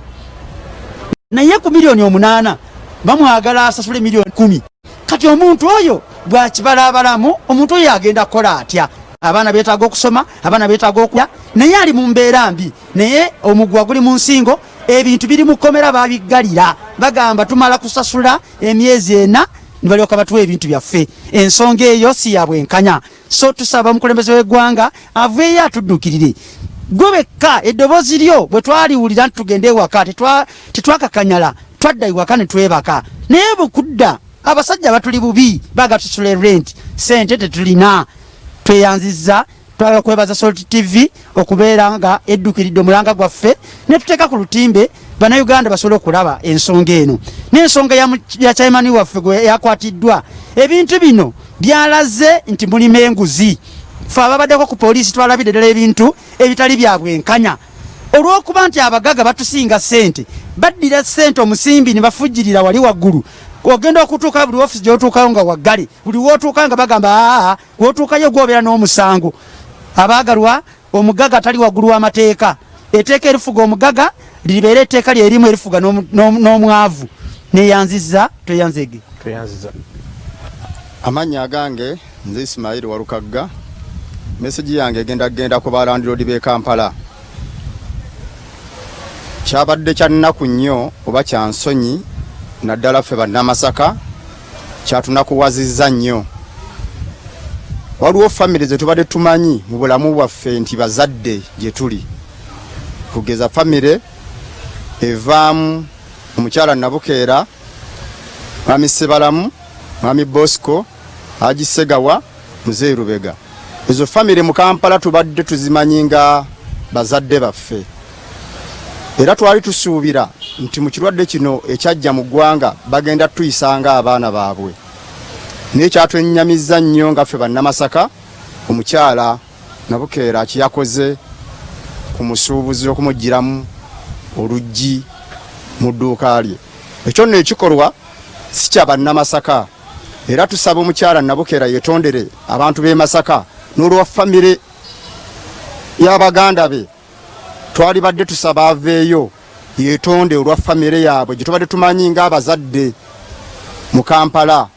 naye ku miliyoni 8 bamwagala asasule miliyoni 10. Kati omuntu oyo bw'akibalaabalamu, omuntu oyo agenda kukola atya? Abaana beetaaga okusoma, abaana beetaaga okulya, naye ali mu mbeera mbi, naye omuguwa guli mu nsingo, ebintu biri mu kkomera, babiggalira, bagamba tumala kusasula emyezi 4 ne balyoka batuwa ebintu byaffe. Ensonga eyo si ya bwenkanya. So tusaba omukulembeze w'eggwanga aveeyo atuddukirire. Gwe wekka eddoboozi lyo bwe twaliwulira nti tugende ewaka, tetwakakanyala, twadda ewaka ne twebaka. Naye bukudda abasajja batuli bubi, baga tusula rent, sente tetulina. Tweyanzizza, twagala kwebaza Salt TV okubeera nga eddukiridde omulanga gwaffe ne tuteeka ku lutimbe Bannayuganda basobole okulaba ensonga eno n'ensonga ya chairman waffe gwe yakwatiddwa. Ebintu bino byalaze nti mulimu enguzi. Ffe ababaddeko ku poliisi twalabidde ddala ebintu ebitali bya bwenkanya. Olw'okuba nti abagaga batusinga ssente, baddira ssente omusimbi ne bafujjirira wali waggulu. Ogenda okutuuka buli ofiisi gy'otuukayo nga waggale, buli w'otuuka nga bagamba aa, w'otuukayo gw'obeera n'omusango. Abaagalwa, omugaga tali waggulu w'amateeka. Etteeka erifuga omugaga liribeera etteeka lyerimu erifuga n'omwavu. Neyanzizza, tweyanzege. Tweyanziza. Amannya agange nze Ismail Walukagga. Meseji yange egenda kugenda ku balandiroodi b'e Kampala. Kyabadde kya nnaku nnyo oba kya nsonyi, naddala ffe Bannamasaka, kyatunakuwazizza nnyo. Waliwo famire ze tubadde tumanyi mu bulamu bwaffe nti bazadde gye tuli, kugeza famire evaamu omukyala Nabukeera, Mwami Ssebalamu, Mwami Bosco, Haji Ssegawa, Muzeeyi Lubega. Ezo famire mu Kampala tubadde tuzimanyi nga bazadde baffe, era twali tusuubira nti mu kirwadde kino ekyajja mu ggwanga bagenda tuyisa nga abaana baabwe. Naye kyatwennyamizza nnyo nga ffe Bannamasaka, omukyala Nabukeera kyeyakoze ku musuubuzi okumuggyiramu oluggi mu dduuka lye. Ekyo nno ekikolwa si kya Bannamasaka, era tusaba omukyala Nabukeera yetondere abantu b'e Masaka n'olwa famire y'abaganda be. Twalibadde tusaba aveeyo yetonde olwa famire yaabwe gye tubadde tumanyi ng'abazadde mu Kampala.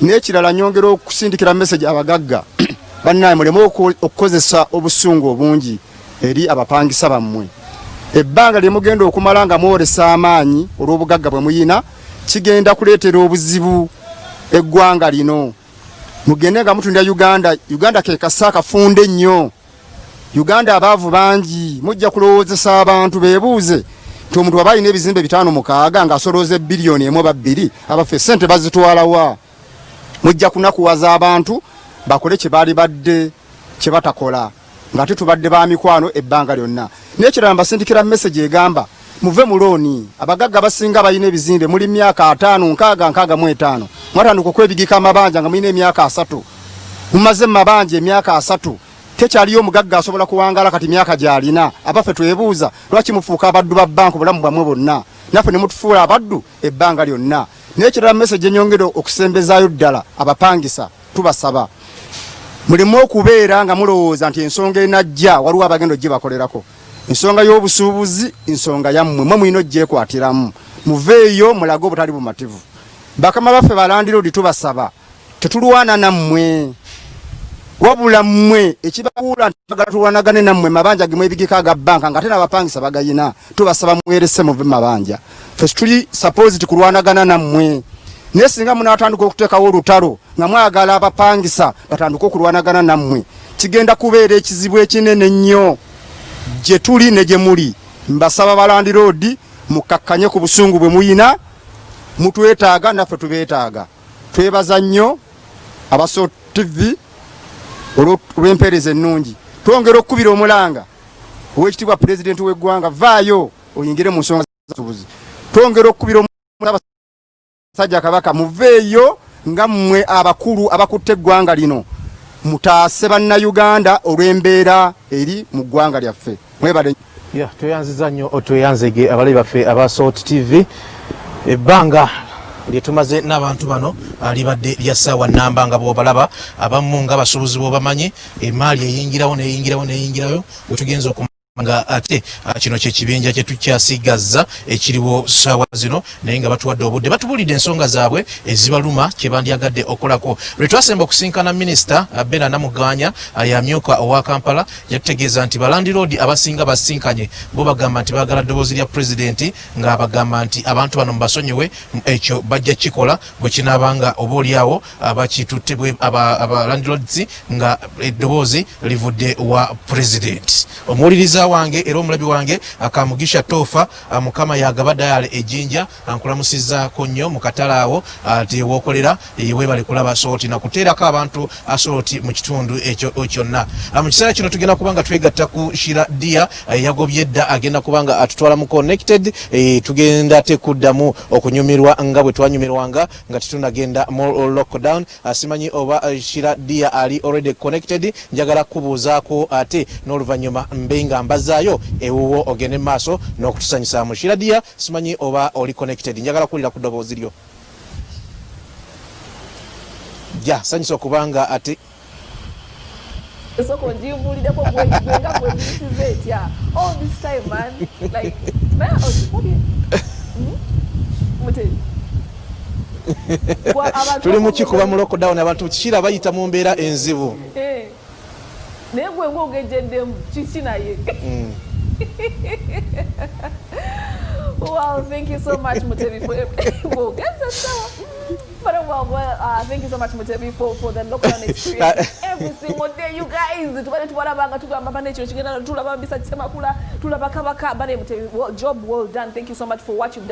N'ekirala, nyongera okusindikira message abagagga bannaye, muleme okukozesa obusungu obungi eri abapangisa bammwe. Ebbanga lye mugenda okumala nga mwolesa amaanyi olw'obugagga bwe muyina kigenda kuleetera obuzibu eggwanga lino. Mugende nga mutundira Uganda. Uganda ke kasa akafunde ennyo. Uganda abaavu bangi. Mujja kulowoozesa abantu beebuuze nti omuntu aba alina ebizimbe 5 6 ng'asolooza ebbiliyoni 1 oba 2, abaffe ssente bazitwala wa? Mujja kunakuwaza abantu bakole kye baali badde kye batakola, ng'ate tubadde ba mikwano ebbanga lyonna. N'ekirala, mbasindikira message egamba muve mu looni. Abagagga abasinga balina ebizimbe muli myaka 50, 60, 65. Mwatandika okwebigika amabanja nga mulina emyaka 30. Mumaze mu mabanja emyaka 30. Tekyaliyo omugagga asobola kuwangala kati myaka gy'alina. Abaffe, twebuuza lwaki mufuuka abaddu ba banka obulamu bwammwe bwonna, naffe ne mutufuula abaddu ebbanga lyonna. N'ekirala, message enyongera okusembezaayo ddala abapangisa, tubasaba mulimu okubeera nga mulowooza nti ensonga enajja waliwo abagenda ogibakolerako. Ensonga y'obusuubuzi nsonga yammwe, mwe mulina ogyekwatiramu. Muveeyo mulage obutali bumativu. Bakama baffe balandiroodi, tubasaba, tetulwana nammwe, wabula mmwe ekibabuula nti bagala tulwanagane nammwe mabanja ge mwebigika aga banka nga ate n'abapangisa bagayina. Tubasaba mwerese, muve mabanja. Ffe tuli supposed kulwanagana nammwe, naye singa munaatandika okuteekawo olutalo nga mwagala abapangisa batandike okulwanagana nammwe, kigenda kubeera ekizibu ekinene ennyo gye tuli ne gye muli. Mbasaba balandiroodi mukkakkanye ku busungu bwe muyina. Mutwetaaga, naffe tubeetaaga. Twebaza nnyo aba Salt TV olw'empeereza ennungi. Twongera okukubira omulanga ow'ekitiibwa pulezidenti w'eggwanga, vaayo oyingire mu nsonga z'obusuubuzi. Twongera okukubira abasajja Kabaka, muveeyo nga mmwe abakulu abakutte eggwanga lino mutaase bannayuganda olw'embeera eri mu ggwanga lyaffe. Mwebale. Ya, tweyanziza nnyo otweyanzege abalabi baffe aba Salt TV. Ebbanga lyetumaze n'abantu bano libadde lya ssaawa nnamba nga bw'obalaba abamu nga abasuubuzi b'obamanyi emaali eyingirawo neyingirawo neyingirawo wetugenza oku nga ate kino kyekibinja kyetukyasigazza ekiriwo ssaawa zino, naye nga batuwadde obudde batubuulidde ensonga zaabwe ezibaluma kyebandyagadde okukolako. Lwe twasemba okusinkana minisita Bena Namuganya yamyuka owa Kampala, yatutegeeza nti balandiroodi abasinga basinkanye bo bagamba nti baagala ddoboozi lya pulezidenti ng'abagamba nti abantu bano mubasonyiwe, ekyo bajja kikola bwe kinaabanga oba oliawo bakitutte aba landlords nga eddoboozi livudde wa pulezidenti. Omuwuliriza wange era omulabi wange Kamugisha Tofa, Mukama yagaba dayale ejinja, nkulamusizaako nnyo mu katale awo tewokolera, weebale kulaba Salt nakuteerako abantu Salt mu kitundu ekyo kyonna. Mu kiseera kino tugenda kuba nga twegatta ku Shira Dia yagobye dda, agenda kuba nga atutwala mu connected. Tugenda tekuddamu okunyumirwa nga bwe twanyumirwanga nga tetunagenda mu lockdown. Simanyi oba Shira Dia ali already connected. Njagala kubuuzaako ate n'oluvannyuma mbe nga mbazaayo ewuwo ogende mu maaso n'okutusanyusaamu. Shira Dia, simanyi oba oli connected, njagala kuwulira ku ddoboozi lyo. Ja sanyusa okubanga ate Esoko njimbulireko gwenga gweyisiza etya all this time, man, like naye okikubye Mutebi. Tuli mu kikuba mu lockdown, abantu kikira bayita mu mbeera enzibu. Naye gwe ngaogejeddemu kiki naye? Well, thank you so much, Mutebi, for well, sawa. But well, thank you so much, Mutebi, for the lockdown experience every single day. You guys, tubadde tubalabanga tugamba bane kino kigenda, tulaba bisa Ssemakula, tulaba Kabaka bane. Mutebi, well, job well done. Thank you so much for what you've done.